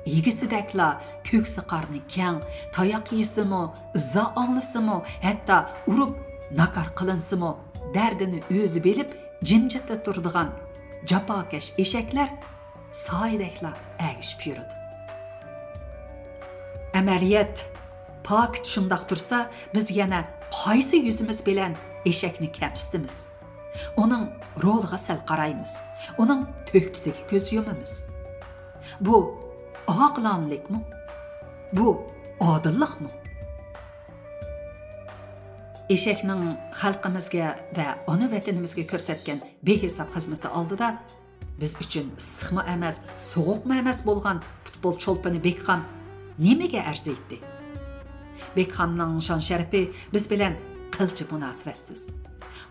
ئىگىسىدەكلا كۆكسى قارنى كەڭ، تاياق يېسىمۇ، ئىزا ئاڭلىسىمۇ، ھەتتا ئۇرۇپ ناكار قىلىنسىمۇ، دەردىنى ئۆزى بىلىپ، جىمجىتلا تۇرىدىغان جاپاكەش ئېشەكلەر سايىدەكلا ئەگىشىپ يۈرىدۇ. ئەمەلىيەت، پاكىت شۇنداق تۇرسا، بىز يەنە قايسى يۈزىمىز بىلەن ئېشەكنى كەمسىتىمىز؟ ئۇنىڭ رولىغا سەل قارايمىز، ئۇنىڭ تۆھپىسىگە كۆز يۇمىمىز. بۇ ئاقىلانىلىكمۇ؟ بۇ ئادىللىقمۇ؟ ئېشەكنىڭ خەلقىمىزگە ۋە ئانا ۋەتىنىمىزگە كۆرسەتكەن بىھېساب خىزمىتى ئالدىدا بىز ئۈچۈن ئىسسىقمۇ ئەمەس، سوغۇقمۇ ئەمەس بولغان پۇتبول چولپىنى بېكخام نېمىگە ئەرزىيتتى؟ بېكخامنىڭ شان-شەرىپى بىز بىلەن قىلچە مۇناسىۋەتسىز.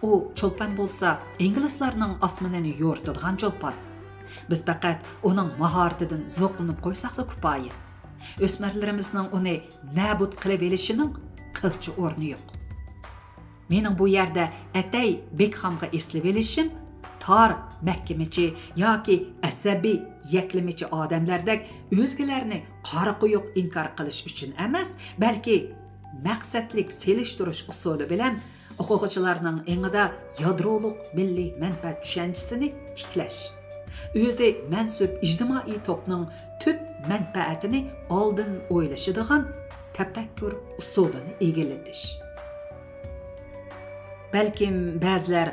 ئۇ چولپان بولسا ئىنگلىزلارنىڭ ئاسمىنىنى يورۇتىدىغان چولپان. بىز پەقەت ئۇنىڭ ماھارىتىدىن زوقلىنىپ قويساقلا كۇپايە. ئۆسمۈرلىرىمىزنىڭ ئۇنى نابۇت قىلىۋېلىشىنىڭ قىلچە ئورنى يوق. مېنىڭ بۇ يەردە ئەتەي بېكخامغا ئېسىلىۋېلىشىم تار مەھكىمىچى ياكى ئەسەبىي يەكلىمىچى ئادەملەردەك ئۆزگىلەرنى قارا قويۇق ئىنكار قىلىش ئۈچۈن ئەمەس، بەلكى مەقسەتلىك سېلىشتۇرۇش ئۇسۇلى بىلەن ئوقۇغۇچىلارنىڭ ئېڭىدا يادرولۇق مىللىي مەنپەئەت چۈشەنچىسىنى تىكلەش، ئۆزى مەنسۇپ ئىجتىمائىي توپنىڭ تۈپ مەنپەئەتىنى ئالدىن ئويلىشىدىغان تەپەككۇر ئۇسۇلىنى ئىگىلىتىش. بەلكىم بەزىلەر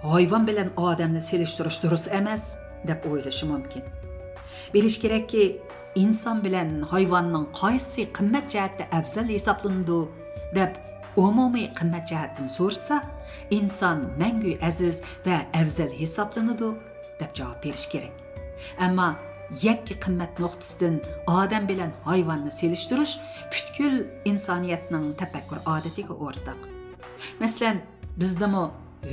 ھايۋان بىلەن ئادەمنى سېلىشتۇرۇش دۇرۇس ئەمەس، دەپ ئويلىشى مۇمكىن. بىلىش كېرەككى، ئىنسان بىلەن ھايۋاننىڭ قايسىسى قىممەت جەھەتتە ئەۋزەل ھېسابلىنىدۇ، دەپ ئومۇمىي قىممەت جەھەتتىن سورىسا، ئىنسان مەڭگۈ ئەزىز ۋە ئەۋزەل ھېسابلىنىدۇ، دەپ جاۋاب بېرىش كېرەك. ئەمما يەككە قىممەت نۇقتىسىدىن ئادەم بىلەن ھايۋاننى سېلىشتۇرۇش پۈتكۈل ئىنسانىيەتنىڭ تەپەككۇر ئادىتىگە ئورتاق. مەسىلەن، بىزدىمۇ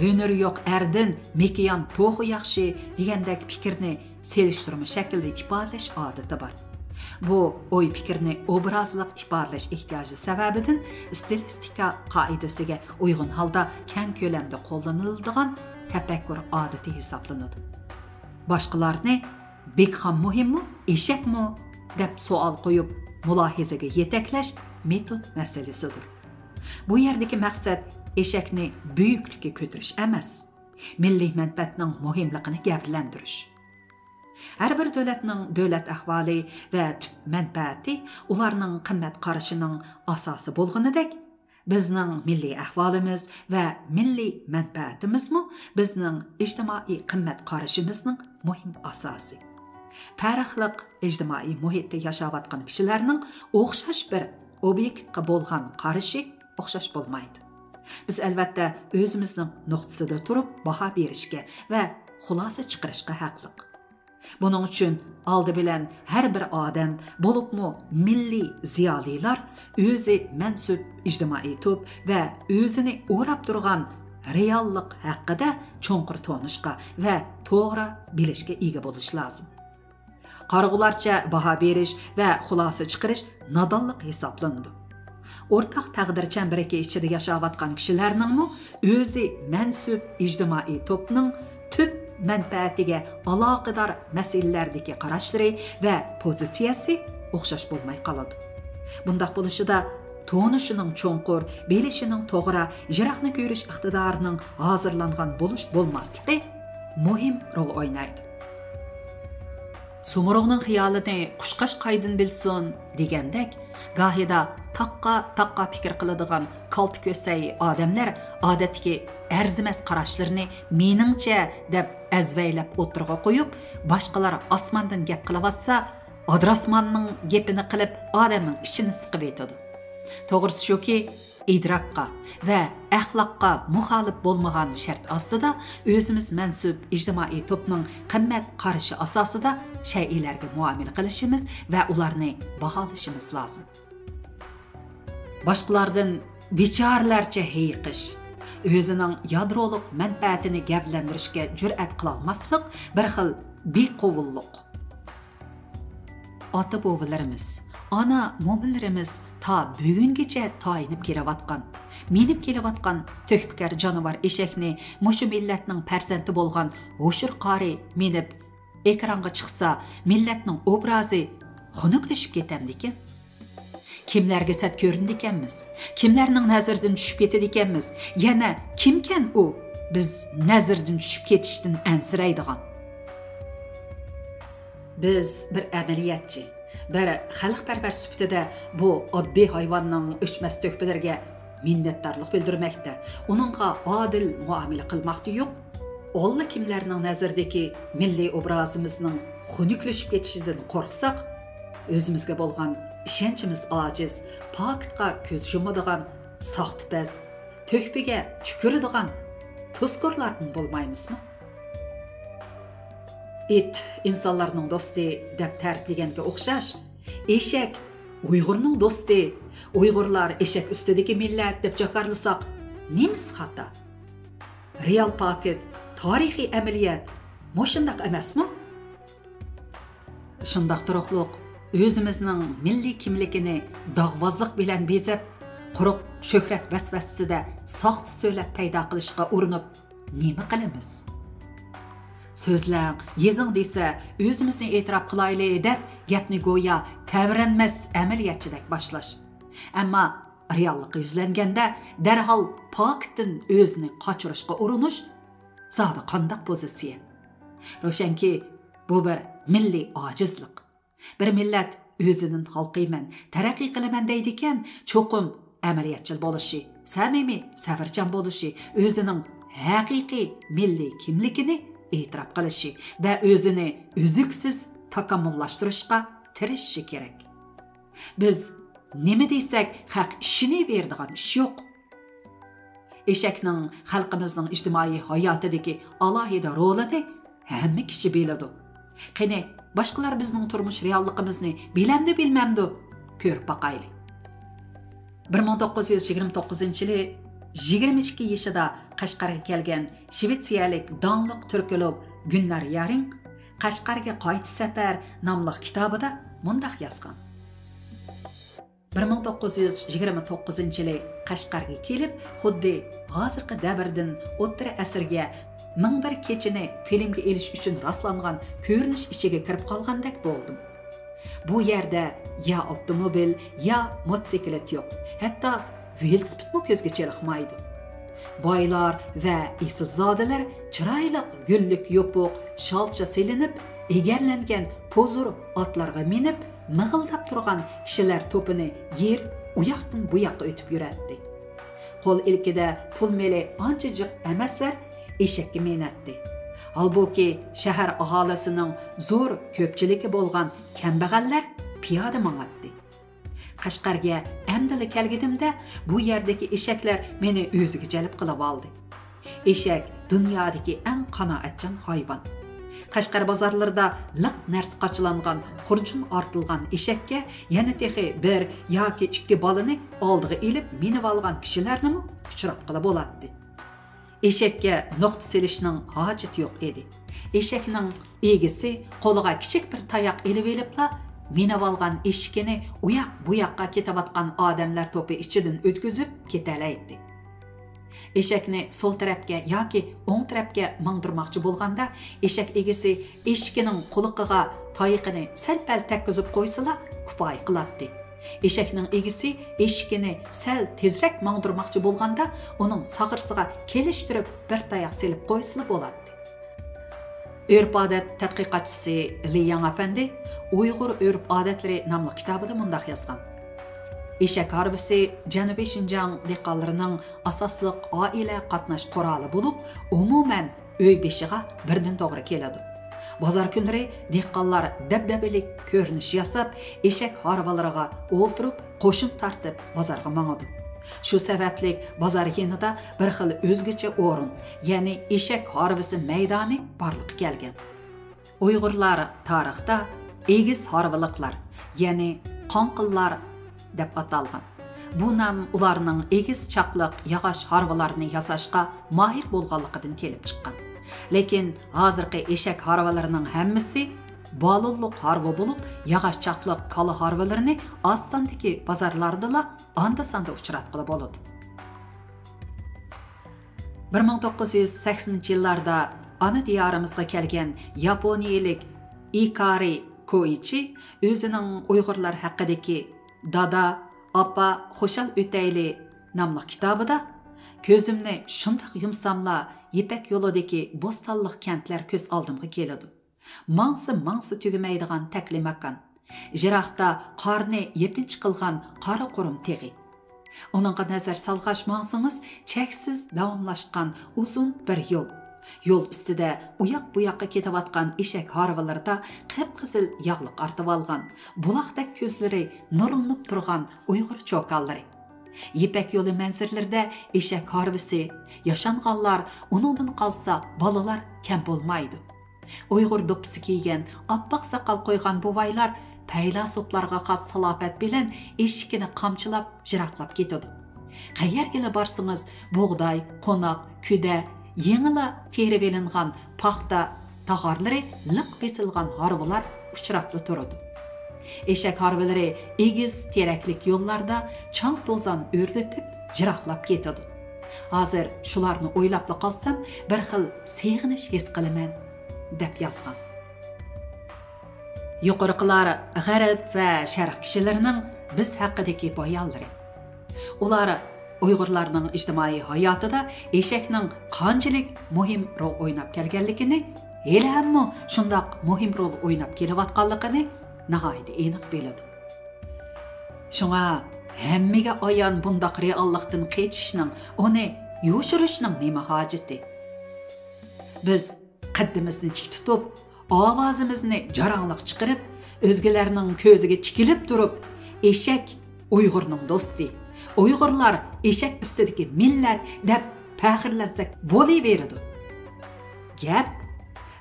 «ھۈنىرى يوق ئەردىن مېكىيان توخۇ ياخشى» دېگەندەك پىكىرنى سېلىشتۇرما شەكلىدە ئىپادىلەش ئادىتى بار. بۇ ئوي-پىكىرنى ئوبرازلىق ئىپادىلەش ئېھتىياجى سەۋەبىدىن ئىستىلىستىكا قائىدىسىگە ئۇيغۇن ھالدا كەڭ كۆلەمدە قوللىنىلىدىغان تەپەككۇر ئادىتى ھېسابلىنىدۇ. باشقىلارنى «بېكخام مۇھىممۇ، ئېشەكمۇ؟» دەپ سوئال قويۇپ، مۇلاھىزىگە يېتەكلەش مېتود مەسىلىسىدۇر. بۇ يەردىكى مەقسەت ئېشەكنى بۈيۈكلۈككە كۆتۈرۈش ئەمەس، مىللىي مەنپەئەتنىڭ مۇھىملىقىنى گەۋدىلەندۈرۈش. ھەر بىر دۆلەتنىڭ دۆلەت ئەھۋالى ۋە تۈپ مەنپەئەتى ئۇلارنىڭ قىممەت قارىشىنىڭ ئاساسى بولغىنىدەك، بىزنىڭ مىللىي ئەھۋالىمىز ۋە مىللىي مەنپەئەتىمىزمۇ بىزنىڭ ئىجتىمائىي قىممەت قارىشىمىزنىڭ مۇھىم ئاساسى. پەرقلىق ئىجتىمائىي مۇھىتتا ياشاۋاتقان كىشىلەرنىڭ ئوخشاش بىر ئوبيېكتقا بولغان قارىشى ئوخشاش بولمايدۇ. بىز ئەلۋەتتە ئۆزىمىزنىڭ نۇقتىسىدا تۇرۇپ باھا بېرىشكە ۋە خۇلاسە چىقىرىشقا ھەقلىق. بۇنىڭ ئۈچۈن ئالدى بىلەن ھەر بىر ئادەم، بولۇپمۇ مىللىي زىيالىيلار ئۆزى مەنسۇپ ئىجتىمائىي توپ ۋە ئۆزىنى ئوراپ تۇرغان رېئاللىق ھەققىدە چوڭقۇر تونۇشقا ۋە توغرا بىلىشكە ئىگە بولۇشى لازىم. قارىغۇلارچە باھا بېرىش ۋە خۇلاسە چىقىرىش نادانلىق ھېسابلىنىدۇ. ئورتاق تەقدىر چەمبىرىكى ئىچىدە ياشاۋاتقان كىشىلەرنىڭمۇ ئۆزى مەنسۇپ ئىجتىمائىي توپنىڭ تۈپ مەنپەئەتىگە ئالاقىدار مەسىلىلەردىكى قاراشلىرى ۋە پوزىتسىيەسى ئوخشاش بولماي قالىدۇ. بۇنداق بولۇشىدا تونۇشىنىڭ چوڭقۇر، بىلىشىنىڭ توغرا، يىراقنى كۆرۈش ئىقتىدارىنىڭ ھازىرلانغان بولۇش بولماسلىقى مۇھىم رول ئوينايدۇ. «سۇمۇرغنىڭ خىيالىنى قۇشقاچ قايدىن بىلسۇن» دېگەندەك، گاھىدا تاققا-تاققا پىكىر قىلىدىغان كالتە كۆسەي ئادەملەر ئادەتتىكى ئەرزىمەس قاراشلىرىنى «مېنىڭچە» دەپ ئەزۋەيلەپ ئوتتۇرىغا قويۇپ، باشقىلار ئاسماندىن گەپ قىلىۋاتسا، ئادىراسماننىڭ گېپىنى قىلىپ، ئادەمنىڭ ئىچىنى سىقىۋېتىدۇ. توغرىسى شۇكى، ئىدراكقا ۋە ئەخلاققا مۇخالىپ بولمىغان شەرت ئاستىدا، ئۆزىمىز مەنسۇپ ئىجتىمائىي توپنىڭ قىممەت قارىشى ئاساسىدا شەيئىلەرگە مۇئامىلە قىلىشىمىز ۋە ئۇلارنى باھالىشىمىز لازىم. باشقىلاردىن بىچارىلەرچە ھېيىقىش، ئۆزىنىڭ يادرولۇق مەنپەئەتىنى گەۋدىلەندۈرۈشكە جۈرئەت قىلالماسلىق بىر خىل بىقوۋۇللۇق. ئاتا-بوۋىلىرىمىز، ئانا-مومىلىرىمىز تا بۈگۈنگىچە تايىنىپ كېلىۋاتقان، مىنىپ كېلىۋاتقان تۆھپىكار جانىۋار ئېشەكنى مۇشۇ مىللەتنىڭ پەرزەنتى بولغان ھوشۇر قارى مىنىپ ئېكرانغا چىقسا، مىللەتنىڭ ئوبرازى خۇنۈكلىشىپ كېتەمدىكىن؟ كىملەرگە سەت كۆرۈنىدىكەنمىز؟ كىملەرنىڭ نەزىرىدىن چۈشۈپ كېتىدىكەنمىز؟ يەنە كىمكەن ئۇ بىز نەزىردىن چۈشۈپ كېتىشتىن ئەنسىرەيدىغان؟ بىز بىر ئەمەلىيەتچى، بىر خەلقپەرۋەر سۈپىتىدە بۇ ئاددىي ھايۋاننىڭ ئۆچمەس تۆھپىلىرىگە مىننەتدارلىق بىلدۈرمەكتە، ئۇنىڭغا ئادىل مۇئامىلە قىلماقتا يوق. ئاللىكىملەرنىڭ نەزىرىدىكى مىللىي ئوبرازىمىزنىڭ خۇنۈكلىشىپ كېتىشىدىن قورقساق، ئۆزىمىزگە بولغان ئىشەنچىمىز ئاجىز، پاكىتقا كۆز يۇمىدىغان ساختىپەز، تۆھپىگە تۈكۈرىدىغان تۇزكورلاردىن بولمايمىزمۇ؟ ئىت ئىنسانلارنىڭ دوستى دەپ تەرىپلىگەنگە ئوخشاش، ئېشەك ئۇيغۇرنىڭ دوستى، ئۇيغۇرلار ئېشەك ئۈستىدىكى مىللەت دەپ جاكارلىساق، نېمىسى خاتا؟ رېئال پاكىت، تارىخىي ئەمەلىيەت مۇشۇنداق ئەمەسمۇ؟ شۇنداق تۇرۇقلۇق، ئۆزىمىزنىڭ مىللىي كىملىكىنى داغۋازلىق بىلەن بېزەپ، قۇرۇق شۆھرەت ۋەسۋەسىسىدە ساختا سۆلەت پەيدا قىلىشقا ئۇرۇنۇپ، نېمە قىلىمىز؟ سۆزلەڭ، يېزىڭ دېسە، ئۆزىمىزنى ئېتىراپ قىلايلى دەپ، گەپنى گويا تەۋرەنمەس ئەمەلىيەتچىدەك باشلاش. ئەمما رېئاللىققا يۈزلەنگەندە، دەرھال پاكىتتىن ئۆزىنى قاچۇرۇشقا ئۇرۇنۇش زادى قانداق پوزىتسىيە؟ روشەنكى، بۇ بىر مىللىي ئاجىزلىق. بىر مىللەت ئۆزىدىن ھالقىيمەن، تەرەققىي قىلىمەن دەيدىكەن، چوقۇم ئەمەلىيەتچىل بولۇشى، سەمىمىي، سەۋرچان بولۇشى، ئۆزىنىڭ ھەقىقىي مىللىي كىملىكىنى ئېتىراپ قىلىشى ۋە ئۆزىنى ئۈزلۈكسىز تاكامۇللاشتۇرۇشقا تىرىشىشى كېرەك. بىز نېمە دېسەك، خەق ئىشىنىۋېرىدىغان ئىش يوق. ئېشەكنىڭ خەلقىمىزنىڭ ئىجتىمائىي ھاياتىدىكى ئالاھىدە رولىنى ھەممە كىشى بىلىدۇ. قېنى، باشقىلار بىزنىڭ تۇرمۇش رېئاللىقىمىزنى بىلەمدۇ، بىلمەمدۇ؟ كۆرۈپ باقايلى. بىر مىڭ توققۇز يۈز يىگىرمە توققۇزىنچى يىلى يىگىرمە ئىككى يېشىدا قەشقەرگە كەلگەن شىۋېتسىيەلىك داڭلىق تۈركولوگ گۈننار يارىڭ قەشقەرگە قايتا سەپەر ناملىق كىتابىدا مۇنداق يازغان. بىر مىڭ توققۇز يۈز يىگىرمە توققۇزىنچى يىلى قەشقەرگە كېلىپ، خۇددى ھازىرقى دەۋردىن ئوتتۇرا ئەسىرگە مىڭ بىر كېچىنى فىلىمگە ئېلىش ئۈچۈن راسلانغان كۆرۈنۈش ئىچىگە كىرىپ قالغاندەك بولدۇم. بۇ يەردە يا ئاپتوموبىل، يا موتوسىكلىت يوق، ھەتتا ۋېلىسىپىتمۇ كۆزگە چېلىقمايدۇ. بايلار ۋە ئېسىلزادىلەر چىرايلىق گۈللۈك يوپۇق شالچە سېلىنىپ، ئېگەرلەنگەن پوزۇر ئاتلارغا مىنىپ، مىغىلداپ تۇرغان كىشىلەر توپىنى يېرىپ، ئۇياقتىن بۇياققا ئۆتۈپ يۈرەتتى. قول ئىلكىدە پۇل مېلى ئانچە جىق ئەمەسلەر ئېشەككە مىنەتتى. ھالبۇكى، شەھەر ئاھالىسىنىڭ زور كۆپچىلىكى بولغان كەمبەغەللەر پىيادە ماڭاتتى. قەشقەرگە ئەمدىلا كەلگىنىمدە، بۇ يەردىكى ئېشەكلەر مېنى ئۆزىگە جەلپ قىلىۋالدى. ئېشەك دۇنيادىكى ئەڭ قانائەتچان ھايۋان. قەشقەر بازارلىرىدا لىق نەرسە قاچىلانغان، خۇرجۇن ئارتىلغان ئېشەككە يەنە تېخى بىر ياكى ئىككى بالىنى ئالدىغا ئېلىپ مىنىۋالغان كىشىلەرنىمۇ ئۇچراتقىلى بولاتتى. ئېشەككە نۇقتا سېلىشنىڭ ھاجىتى يوق ئىدى. ئېشەكنىڭ ئىگىسى قولىغا كىچىك بىر تاياق ئېلىۋېلىپلا، مىنىۋالغان ئېشىكىنى ئۇياق-بۇياققا كېتىۋاتقان ئادەملەر توپى ئىچىدىن ئۆتكۈزۈپ كېتەلەيتتى. ئېشەكنى سول تەرەپكە ياكى ئوڭ تەرەپكە ماڭدۇرماقچى بولغاندا، ئېشەك ئىگىسى ئېشىكىنىڭ قۇلىقىغا تايىقىنى سەل-پەل تەگكۈزۈپ قويسىلا، كۇپايە قىلاتتى. ئېشەكنىڭ ئىگىسى ئېشىكىنى سەل تېزرەك ماڭدۇرماقچى بولغاندا، ئۇنىڭ ساغرىسىغا كېلىشتۈرۈپ بىر تاياق سېلىپ قويسىلا بولاتتى. ئۆرپ-ئادەت تەتقىقاتچىسى لى ياڭ ئەپەندى ئۇيغۇر ئۆرپ-ئادەتلىرى ناملىق كىتابىدا مۇنداق يازغان: ئېشەك ھارۋىسى جەنۇبىي شىنجاڭ دېھقانلىرىنىڭ ئاساسلىق ئائىلە قاتناش قورالى بولۇپ، ئومۇمەن ئۆي بېشىغا بىردىن توغرا كېلىدۇ. بازار كۈنلىرى دېھقانلار دەبدەبىلىك كۆرۈنۈش ياساپ، ئېشەك ھارۋىلىرىغا ئولتۇرۇپ، قوشۇن تارتىپ بازارغا ماڭىدۇ. شۇ سەۋەبلىك بازار يېنىدا بىر خىل ئۆزگىچە ئورۇن، يەنى ئېشەك ھارۋىسى مەيدانى بارلىققا كەلگەن. ئۇيغۇرلار تارىختا ئېگىز ھارۋىلىقلار، يەنى قاڭقىللار دەپ ئاتالغان. بۇ نام ئۇلارنىڭ ئېگىز چاقلىق ياغاچ ھارۋىلارنى ياساشقا ماھىر بولغانلىقىدىن كېلىپ چىققان. لېكىن ھازىرقى ئېشەك ھارۋىلىرىنىڭ ھەممىسى بالونلۇق ھارۋا بولۇپ، ياغاچ چاقلىق كالا ھارۋىلىرىنى ئاز ساندىكى بازارلاردىلا ئاندا-ساندا ئۇچراتقىلى بولىدۇ. بىر مىڭ توققۇز يۈز سەكسىنىنچى يىللاردا ئانا دىيارىمىزغا كەلگەن ياپونىيىلىك ئىكارى كوئىچى ئۆزىنىڭ ئۇيغۇرلار ھەققىدىكى دادا، ئاپا، خۇشال ئۆتەيلى ناملىق كىتابىدا، كۆزۈمنى شۇنداق يۇمساملا، يىپەك يولىدىكى بوستانلىق كەنتلەر كۆز ئالدىمغا كېلىدۇ. ماڭسا، ماڭسا تۈگىمەيدىغان تەكلىماكان. يىراقتا قارنى يېپىنچا قىلغان قارا قۇرۇم تېغى. ئۇنىڭغا نەزەر سالغاچ ماڭسىڭىز، چەكسىز داۋاملاشقان ئۇزۇن بىر يول. يول ئۈستىدە ئۇياق-بۇياققا كېتىۋاتقان ئېشەك ھارۋىلىرىدا قىپقىزىل ياغلىق ئارتىۋالغان، بۇلاقتەك كۆزلىرى نۇرلىنىپ تۇرغان ئۇيغۇر چوكانلىرى. يىپەك يولى مەنزىرىلىرىدە ئېشەك ھارۋىسى، ياشانغانلار، ئۇنىڭدىن قالسا بالىلار كەم بولمايدۇ. ئۇيغۇر دوپپىسى كىيگەن، ئاپئاق ساقال قويغان بوۋايلار پەيلاسوپلارغا خاس سالاپەت بىلەن ئېشىكىنى قامچىلاپ يىراقلاپ كېتىدۇ. قەيەرگىلا بارسىڭىز، بۇغداي، قوناق، كۈدە، يېڭىلا تېرىۋېلىنغان پاختا تاغارلىرى لىق بېسىلغان ھارۋىلار ئۇچراپلا تۇرىدۇ. ئېشەك ھارۋىلىرى ئېگىز تېرەكلىك يوللاردا چاڭ-توزان ئۆرلىتىپ يىراقلاپ كېتىدۇ. ھازىر شۇلارنى ئويلاپلا قالسام، بىر خىل سېغىنىش ھېس قىلىمەن، دەپ يازغان. يۇقىرىقىلار غەرب ۋە شەرق كىشىلىرىنىڭ بىز ھەققىدىكى بايانلىرى. ئۇلار ئۇيغۇرلارنىڭ ئىجتىمائىي ھاياتىدا ئېشەكنىڭ قانچىلىك مۇھىم رول ئويناپ كەلگەنلىكىنى، ھېلىھەممۇ شۇنداق مۇھىم رول ئويناپ كېلىۋاتقانلىقىنى ناھايىتى ئېنىق بىلىدۇ. شۇڭا ھەممىگە ئايان بۇنداق رېئاللىقتىن قېچىشنىڭ، ئۇنى يوشۇرۇشنىڭ نېمە ھاجىتى؟ بىز قەددىمىزنى تىك تۇتۇپ، ئاۋازىمىزنى جاراڭلىق چىقىرىپ، ئۆزگىلەرنىڭ كۆزىگە تىكىلىپ تۇرۇپ، «ئېشەك ئۇيغۇرنىڭ دوستى، ئۇيغۇرلار ئېشەك ئۈستىدىكى مىللەت» دەپ پەخىرلەنسەك بولۇۋېرىدۇ. گەپ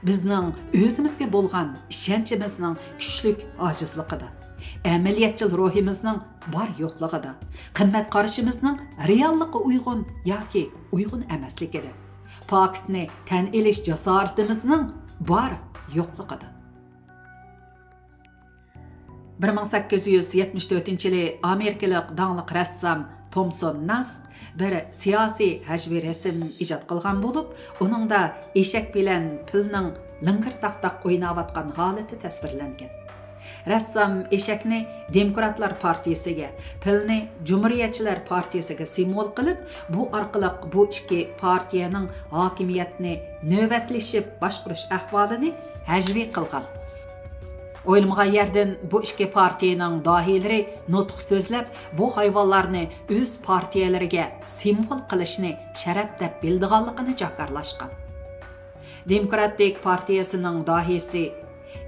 بىزنىڭ ئۆزىمىزگە بولغان ئىشەنچىمىزنىڭ كۈچلۈك ئاجىزلىقىدا، ئەمەلىيەتچىل روھىمىزنىڭ بار يوقلۇقىدا، قىممەت قارىشىمىزنىڭ رېئاللىققا ئۇيغۇن ياكى ئۇيغۇن ئەمەسلىكىدە، پاكىتنى تەن ئېلىش جاسارىتىمىزنىڭ بار يوقلۇقىدا. بىر مىڭ سەككىز يۈز يەتمىش تۆتىنچى يىلى ئامېرىكىلىق داڭلىق رەسسام تومسون ناست بىر سىياسىي ھەجۋىي رەسىم ئىجاد قىلغان بولۇپ، ئۇنىڭدا ئېشەك بىلەن پىلنىڭ لىڭگىر-تاق-تاق ئويناۋاتقان ھالىتى تەسۋىرلەنگەن. رەسسام ئېشەكنى دېموكراتلار پارتىيىسىگە، پىلنى جۇمھۇرىيەتچىلەر پارتىيىسىگە سىمۋول قىلىپ، بۇ ئارقىلىق بۇ ئىككى پارتىيەنىڭ ھاكىمىيەتنى نۆۋەتلىشىپ باشقۇرۇش ئەھۋالىنى ھەجۋىي قىلغان. ئويلىمىغان يەردىن بۇ ئىككى پارتىيىنىڭ داھىيلىرى نۇتۇق سۆزلەپ، بۇ ھايۋانلارنى ئۆز پارتىيەلىرىگە سىمۋول قىلىشنى شەرەپ دەپ بىلىدىغانلىقىنى جاكارلاشقان. دېموكراتىك پارتىيىسىنىڭ داھىيسى،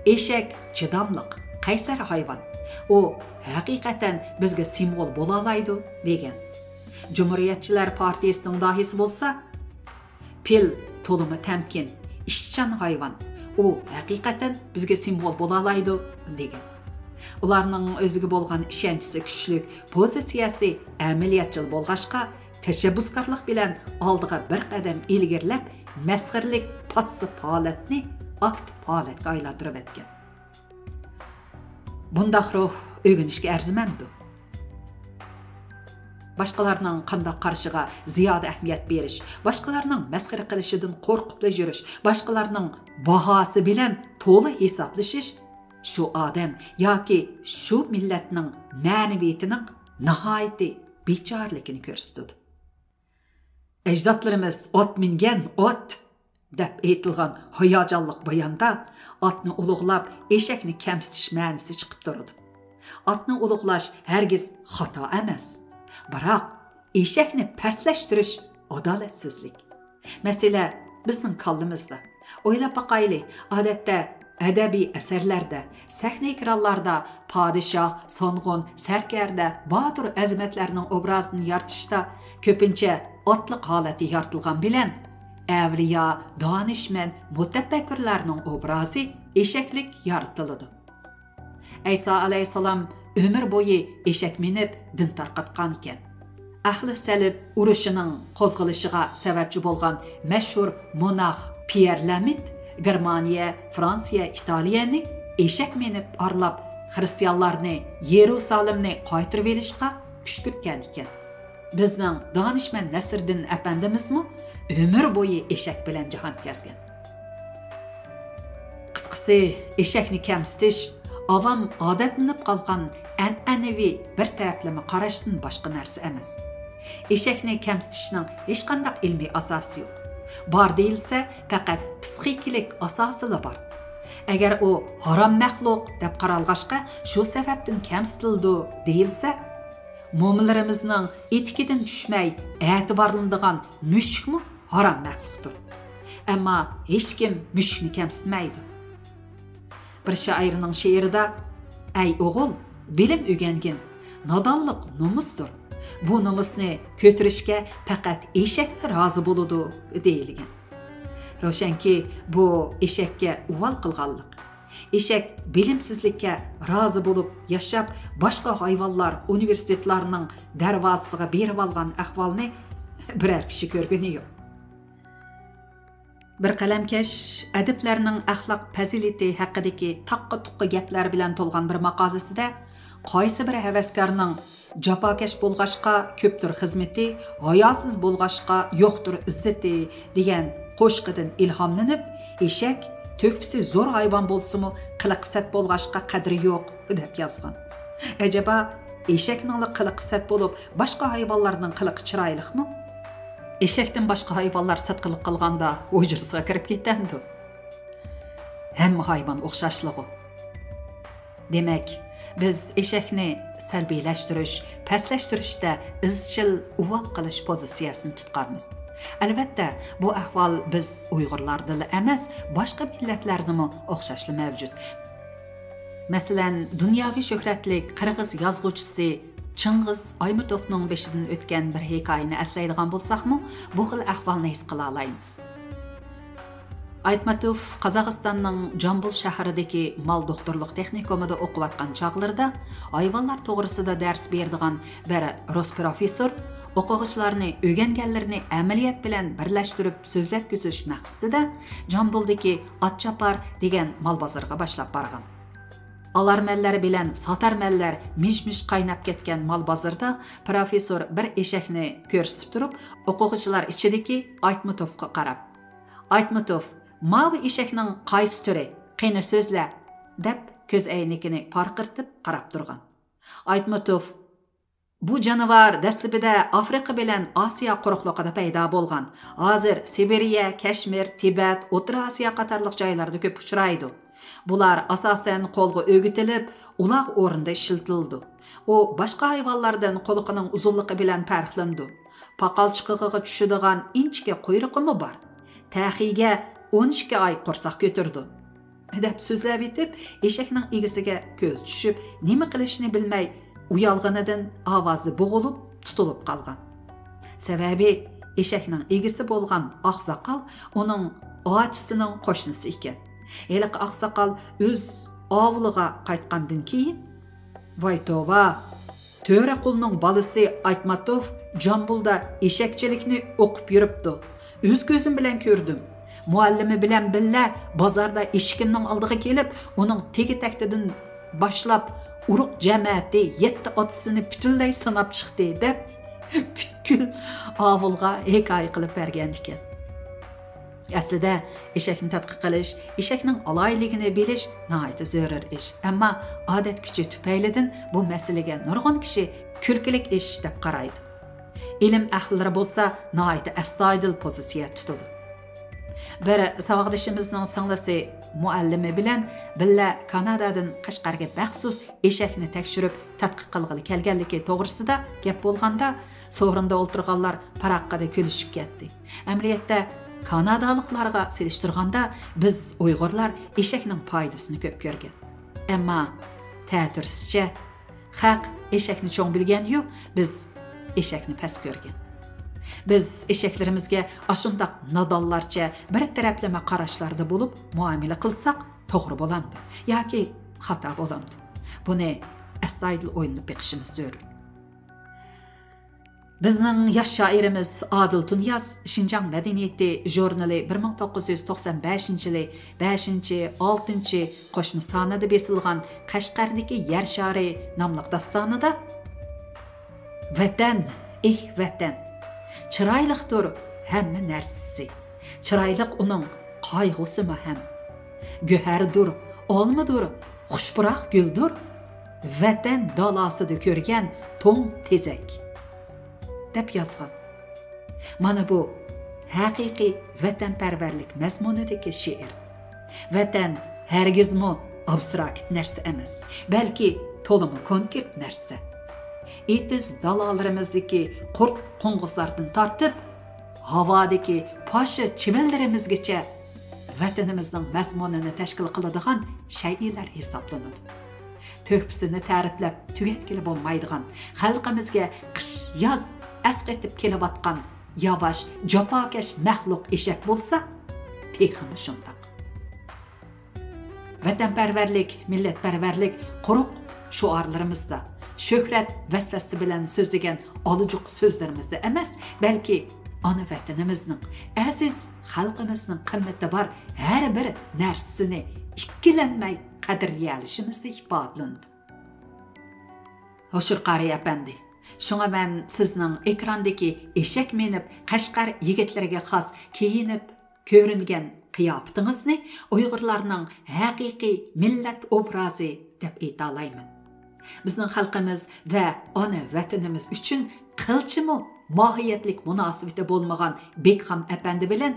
«ئېشەك چىداملىق، قەيسەر ھايۋان. ئۇ ھەقىقەتەن بىزگە سىمۋول بولالايدۇ» دېگەن. جۇمھۇرىيەتچىلەر پارتىيىسىنىڭ داھىيسى بولسا، «پىل تولىمۇ تەمكىن، ئىشچان ھايۋان. ئۇ ھەقىقەتەن بىزگە سىمۋول بولالايدۇ» دېگەن. ئۇلارنىڭ ئۆزىگە بولغان ئىشەنچىسى كۈچلۈك، پوزىتسىيەسى ئەمەلىيەتچىل بولغاچقا، تەشەببۇسكارلىق بىلەن ئالدىغا بىر قەدەم ئىلگىرىلەپ، مەسخىرىلىك پاسسىپ ھالەتنى ئاكتىپ ھالەتكە ئايلاندۇرۇۋەتكەن. بۇنداق روھ ئۆگىنىشكە ئەرزىمەمدۇ؟ باشقىلارنىڭ قانداق قارىشىغا زىيادە ئەھمىيەت بېرىش، باشقىلارنىڭ مەسخىرە قىلىشىدىن قورقۇپلا يۈرۈش، باشقىلارنىڭ باھاسى بىلەن تولا ھېسابلىشىش، شۇ ئادەم ياكى شۇ مىللەتنىڭ مەنىۋىيىتىنىڭ ناھايىتى بىچارىلىكىنى كۆرسىتىدۇ. «ئەجدادلىرىمىز ئات مىنگەن، ئات!» دەپ ئېيتىلغان ھاياجانلىق باياندا ئاتنى ئۇلۇغلاپ، ئېشەكنى كەمسىتىش مەنىسى چىقىپ تۇرىدۇ. ئاتنى ئۇلۇغلاش ھەرگىز خاتا ئەمەس، بىراق ئېشەكنى پەسلەشتۈرۈش ئادالەتسىزلىك. مەسىلە بىزنىڭ كاللىمىزدا. ئويلاپ باقايلى، ئادەتتە ئەدەبىي ئەسەرلەردە، سەھنە ئېكرانلاردا پادىشاھ، سانغۇن، سەركەردە، باتۇر ئەزىمەتلەرنىڭ ئوبرازىنى يارىتىشتا كۆپىنچە ئاتلىق ھالەتتە يارىتىلغان بىلەن ئەۋلىيا، دانىشمەن، مۇتەپەككۇرلارنىڭ ئوبرازى ئېشەكلىك يارىتىلىدۇ. ئەيسا ئەلەيھىسسالام ئۆمۈر بويى ئېشەك مىنىپ دىن تارقاتقانىكەن. ئەھلى سەلىب ئۇرۇشىنىڭ قوزغىلىشىغا سەۋەبچى بولغان مەشھۇر موناخ پيېر لامىت گېرمانىيە، فرانسىيە، ئىتالىيەنى ئېشەك مىنىپ ئارىلاپ، خىرىستىيانلارنى يېرۇسالېمنى قايتۇرۇۋېلىشقا كۈشكۈرتكەنىكەن. بىزنىڭ دانىشمەن نەسىردىن ئەپەندىمىزمۇ ئۆمۈر بويى ئېشەك بىلەن جاھان كەزگەن. قىسقىسى، ئېشەكنى كەمسىتىش ئاۋام ئادەتلىنىپ قالغان ئەنئەنىۋى بىر تەرەپلىمە قاراشتىن باشقا نەرسە ئەمەس. ئېشەكنى كەمسىتىشنىڭ ھېچقانداق ئىلمىي ئاساسى يوق. بار دېيىلسە، پەقەت پسىخىكىلىك ئاساسىلا بار. ئەگەر ئۇ ھارام مەخلۇق دەپ قارالغاچقا، شۇ سەۋەبتىن كەمسىتىلىدۇ دېيىلسە، مومىلىرىمىزنىڭ ئېتىكىدىن چۈشمەي ئەتىۋارلىنىدىغان مۈشۈكمۇ ھارام مەخلۇقتۇر. ئەمما ھېچكىم مۈشۈكنى كەمسىتمەيدۇ. بىر شائىرنىڭ شېئىرىدا، «ئەي ئوغۇل، بىلىم ئۆگەنگىن، نادانلىق نومۇستۇر. بۇ نومۇسنى كۆتۈرۈشكە پەقەت ئېشەكلا رازى بولىدۇ» دېيىلگەن. روشەنكى، بۇ ئېشەككە ئۇۋال قىلغانلىق. ئېشەك بىلىمسىزلىككە رازى بولۇپ ياشاپ، باشقا ھايۋانلار ئۇنىۋېرسىتېتلارنىڭ دەرۋازىسىغا بېرىۋالغان ئەھۋالنى بىرەر كىشى كۆرگىنى يوق. بىر قەلەمكەش ئەدىبلەرنىڭ ئەخلاق پەزىلىتى ھەققىدىكى تاققا-تۇققا گەپلەر بىلەن تولغان بىر ماقالىسىدە، قايسى بىر ھەۋەسكارنىڭ «جاپاكەش بولغاچقا كۆپتۇر خىزمىتى، ھاياسىز بولغاچقا يوقتۇر ئىززىتى» دېگەن قوشىقىدىن ئىلھاملىنىپ، «ئېشەك تۆھپىسى زور ھايۋان بولسىمۇ، قىلىقى سەت بولغاچقا قەدرى يوق» دەپ يازغان. ئەجەبا، ئېشەكنىڭلا قىلىقى سەت بولۇپ، باشقا ھايۋانلارنىڭ قىلىقى چىرايلىقمۇ؟ ئېشەكتىن باشقا ھايۋانلار ساتقىلىق قىلغاندا ھۇجرىسىغا كىرىپ كېتەمدۇ؟ ھەممە ھايۋان ئوخشاشلىغۇ. دېمەك، بىز ئېشەكنى سەلبىيلەشتۈرۈش، پەسلەشتۈرۈشتە ئىزچىل ئۇۋال قىلىش پوزىتسىيەسىنى تۇتقانمىز. ئەلۋەتتە، بۇ ئەھۋال بىز ئۇيغۇرلاردىلا ئەمەس، باشقا مىللەتلەردىمۇ ئوخشاشلا مەۋجۇت. مەسىلەن، دۇنياۋى شۆھرەتلىك قىرغىز يازغۇچىسى چىڭغىز ئايمۇتوفنىڭ بېشىدىن ئۆتكەن بىر ھېكايىنى ئەسلەيدىغان بولساقمۇ، بۇ خىل ئەھۋالنى ھېس قىلالايمىز. ئايتماتوف قازاقىستاننىڭ جامبۇل شەھىرىدىكى مال دوختۇرلۇق تېخنىكومىدا ئوقۇۋاتقان چاغلىرىدا ھايۋانلار توغرىسىدا دەرس بېرىدىغان بىر رۇس پروفېسسور ئوقۇغۇچىلارنى ئۆگەنگەنلىرىنى ئەمەلىيەت بىلەن بىرلەشتۈرۈپ سۆزلەتكۈزۈش مەقسىتىدە جامبۇلدىكى ئاتچاپار دېگەن مال بازىرىغا باشلاپ بارغان. ئالارمەنلەر بىلەن ساتارمەنلەر مىش-مىش قايناپ كەتكەن مال بازىرىدا پروفېسسور بىر ئېشەكنى كۆرسىتىپ تۇرۇپ، ئوقۇغۇچىلار ئىچىدىكى ئايتماتوفقا قاراپ، «ئايتماتوف، ماۋۇ ئېشەكنىڭ قايسى تۈرى؟ قېنى سۆزلە!» دەپ كۆز ئەينىكىنى پارقىرىتىپ قاراپ تۇرغان. ئايتماتوف، «بۇ جانىۋار دەسلىپىدە ئافرىقا بىلەن ئاسىيا قۇرۇقلۇقىدا پەيدا بولغان. ھازىر سىبىرىيە، كەشمىر، تىبەت، ئوتتۇرا ئاسىيا قاتارلىق جايلاردا كۆپ ئۇچرايدۇ. بۇلار ئاساسەن قولغا ئۆگىتىلىپ، ئۇلاغ ئورنىدا ئىشلىتىلىدۇ. ئۇ باشقا ھايۋانلاردىن قۇلىقىنىڭ ئۇزۇنلۇقى بىلەن پەرقلىنىدۇ. پاقال چىقىقىغا چۈشىدىغان ئىنچىكە قۇيرۇقىمۇ بار. تەخىيگە ئون ئىككى ئاي قورساق كۆتۈرىدۇ.» دەپ سۆزلەۋېتىپ، ئېشەكنىڭ ئىگىسىگە كۆزى چۈشۈپ، نېمە قىلىشنى بىلمەي، ئۇيالغىنىدىن ئاۋازى بوغۇلۇپ، تۇتۇلۇپ قالغان. سەۋەبى، ئېشەكنىڭ ئىگىسى بولغان ئاقساقال ئۇنىڭ ئاچىسىنىڭ قوشنىسى ئىكەن. ھېلىقى ئاقساقال ئۆز ئاۋۇلىغا قايتقاندىن كېيىن، «ۋاي توۋا! تۆرە قۇلنىڭ بالىسى ئايتماتوف جامبۇلدا ئېشەكچىلىكنى ئوقۇپ يۈرۈپتۇ. ئۆز كۆزۈم بىلەن كۆردۈم. مۇئەللىمى بىلەن بىللە بازاردا ئىشىكىمنىڭ ئالدىغا كېلىپ، ئۇنىڭ تېگى-تەكتىدىن باشلاپ، ئۇرۇق جەمەتى يەتتە ئاتىسىنى پۈتۈنلەي ساناپ چىقتى» دەپ، پۈتكۈل ئاۋۇلغا ھېكايە قىلىپ بەرگەن ئىكەن. ئەسلىدە، ئېشەكنى تەتقىق قىلىش، ئېشەكنىڭ ئالاھىدىلىكىنى بىلىش ناھايىتى زۆرۈر ئىش. ئەمما ئادەت كۈچى تۈپەيلىدىن بۇ مەسىلىگە نۇرغۇن كىشى كۈلكىلىك ئىش دەپ قارايدۇ. ئىلىم ئەھلىلىرى بولسا ناھايىتى ئەستايىدىل پوزىتسىيە تۇتىدۇ. بىر ساۋاقدىشىمىزنىڭ سىڭلىسى مۇئەللىمى بىلەن بىللە كانادادىن قەشقەرگە مەخسۇس ئېشەكنى تەكشۈرۈپ تەتقىق قىلغىلى كەلگەنلىكى توغرىسىدا گەپ بولغاندا، سورۇندا ئولتۇرغانلار پاراققىدە كۈلۈشۈپ كەتتى. ئەمەلىيەتتە، كانادالىقلارغا سېلىشتۇرغاندا، بىز ئۇيغۇرلار ئېشەكنىڭ پايدىسىنى كۆپ كۆرگەن. ئەمما، تەتۈرىسىچە، خەق ئېشەكنى چوڭ بىلگەن-يۇ، بىز ئېشەكنى پەس كۆرگەن. بىز ئېشەكلىرىمىزگە ئاشۇنداق نادانلارچە بىر تەرەپلىمە قاراشلاردا بولۇپ مۇئامىلە قىلساق، توغرا بولامدۇ ياكى خاتا بولامدۇ؟ بۇنى ئەستايىدىل ئويلىنىپ بېقىشىمىز زۆرۈر. بىزنىڭ ياش شائىرىمىز ئادىل تۇنىياز شىنجاڭ مەدەنىيىتى ژۇرنىلى بىر مىڭ توققۇز يۈز توقسان بەشىنچى يىلى بەشىنچى، ئالتىنچى قوشما سانىدا بېسىلغان قەشقەردىكى يەر شارى ناملىق داستانىدا، ۋەتەن، ئېھ، ۋەتەن! چىرايلىقتۇر ھەممە نەرسىسى. چىرايلىق ئۇنىڭ قايغۇسىمۇ ھەم. گۆھەردۇر، ئالمىدۇر، خۇش پۇراق گۈلدۇر، ۋەتەن دالاسىدا كۆرگەن توڭ تېزەك، دەپ يازغان. مانا بۇ ھەقىقىي ۋەتەنپەرۋەرلىك مەزمۇنىدىكى شېئىر. ۋەتەن ھەرگىزمۇ ئابستراكت نەرسە ئەمەس، بەلكى تولىمۇ كونكرېت نەرسە. ئېتىز دالالىرىمىزدىكى قۇرت قوڭغۇزلاردىن تارتىپ، ھاۋادىكى پاشا چىۋىنلىرىمىزگىچە ۋەتىنىمىزنىڭ مەزمۇنىنى تەشكىل قىلىدىغان شەيئىلەر ھېسابلىنىدۇ. تۆھپىسىنى تەرىپلەپ تۈگەتكىلى بولمايدىغان، خەلقىمىزگە قىش-ياز ئەسقېتىپ كېلىۋاتقان ياۋاش، جاپاكەش مەخلۇق ئېشەك بولسا، تېخىمۇ شۇنداق. ۋەتەنپەرۋەرلىك، مىللەتپەرۋەرلىك قۇرۇق شوئارلىرىمىزدا، شۆھرەت ۋەسۋەسىسى بىلەن سۆزلىگەن ئالىجوق سۆزلىرىمىزدە ئەمەس، بەلكى ئانا ۋەتىنىمىزنىڭ، ئەزىز خەلقىمىزنىڭ قىممىتى بار ھەر بىر نەرسىسىنى ئىككىلەنمەي قەدىرلىيەلىشىمىزدە ئىپادىلىنىدۇ. ھوشۇر قارى ئەپەندى، شۇڭا مەن سىزنىڭ ئېكراندىكى ئېشەك مىنىپ، قەشقەر يىگىتلىرىگە خاس كىيىنىپ كۆرۈنگەن قىياپىتىڭىزنى ئۇيغۇرلارنىڭ ھەقىقىي مىللەت ئوبرازى دەپ ئېيتالايمەن. بىزنىڭ خەلقىمىز ۋە ئانا ۋەتىنىمىز ئۈچۈن قىلچىمۇ ماھىيەتلىك مۇناسىۋىتى بولمىغان بېكخام ئەپەندى بىلەن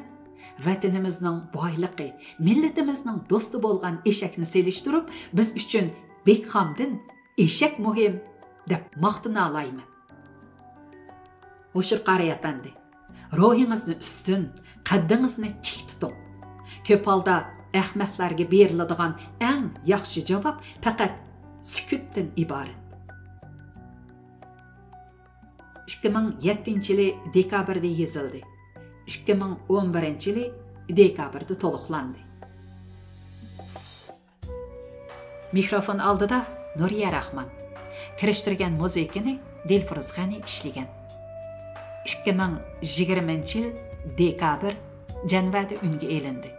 ۋەتىنىمىزنىڭ بايلىقى، مىللىتىمىزنىڭ دوستى بولغان ئېشەكنى سېلىشتۇرۇپ، بىز ئۈچۈن بېكخامدىن ئېشەك مۇھىم، دەپ ماختىنالايمەن. ھوشۇر قارى ئەپەندى، روھىڭىزنى ئۈستۈن، قەددىڭىزنى تىك تۇتۇڭ. كۆپ ھالدا ئەخمەقلەرگە بېرىلىدىغان ئەڭ ياخشى جاۋاب پەقەت سۈكۈتتىن ئىبارەت. ئىككى مىڭ يەتتىنچى يىلى دېكابىردا يېزىلدى. ئىككى مىڭ ئون بىرىنچى يىلى دېكابىردا تولۇقلاندى. مىكروفون ئالدىدا نۇرىيە راخمان. كىرىشتۈرگەن مۇزىكىنى دىلفۇرۇز غەنى ئىشلىگەن. ئىككى مىڭ يىگىرمىنچى يىل دېكابىر، جەنۋەدە ئۈنگە ئېلىندى.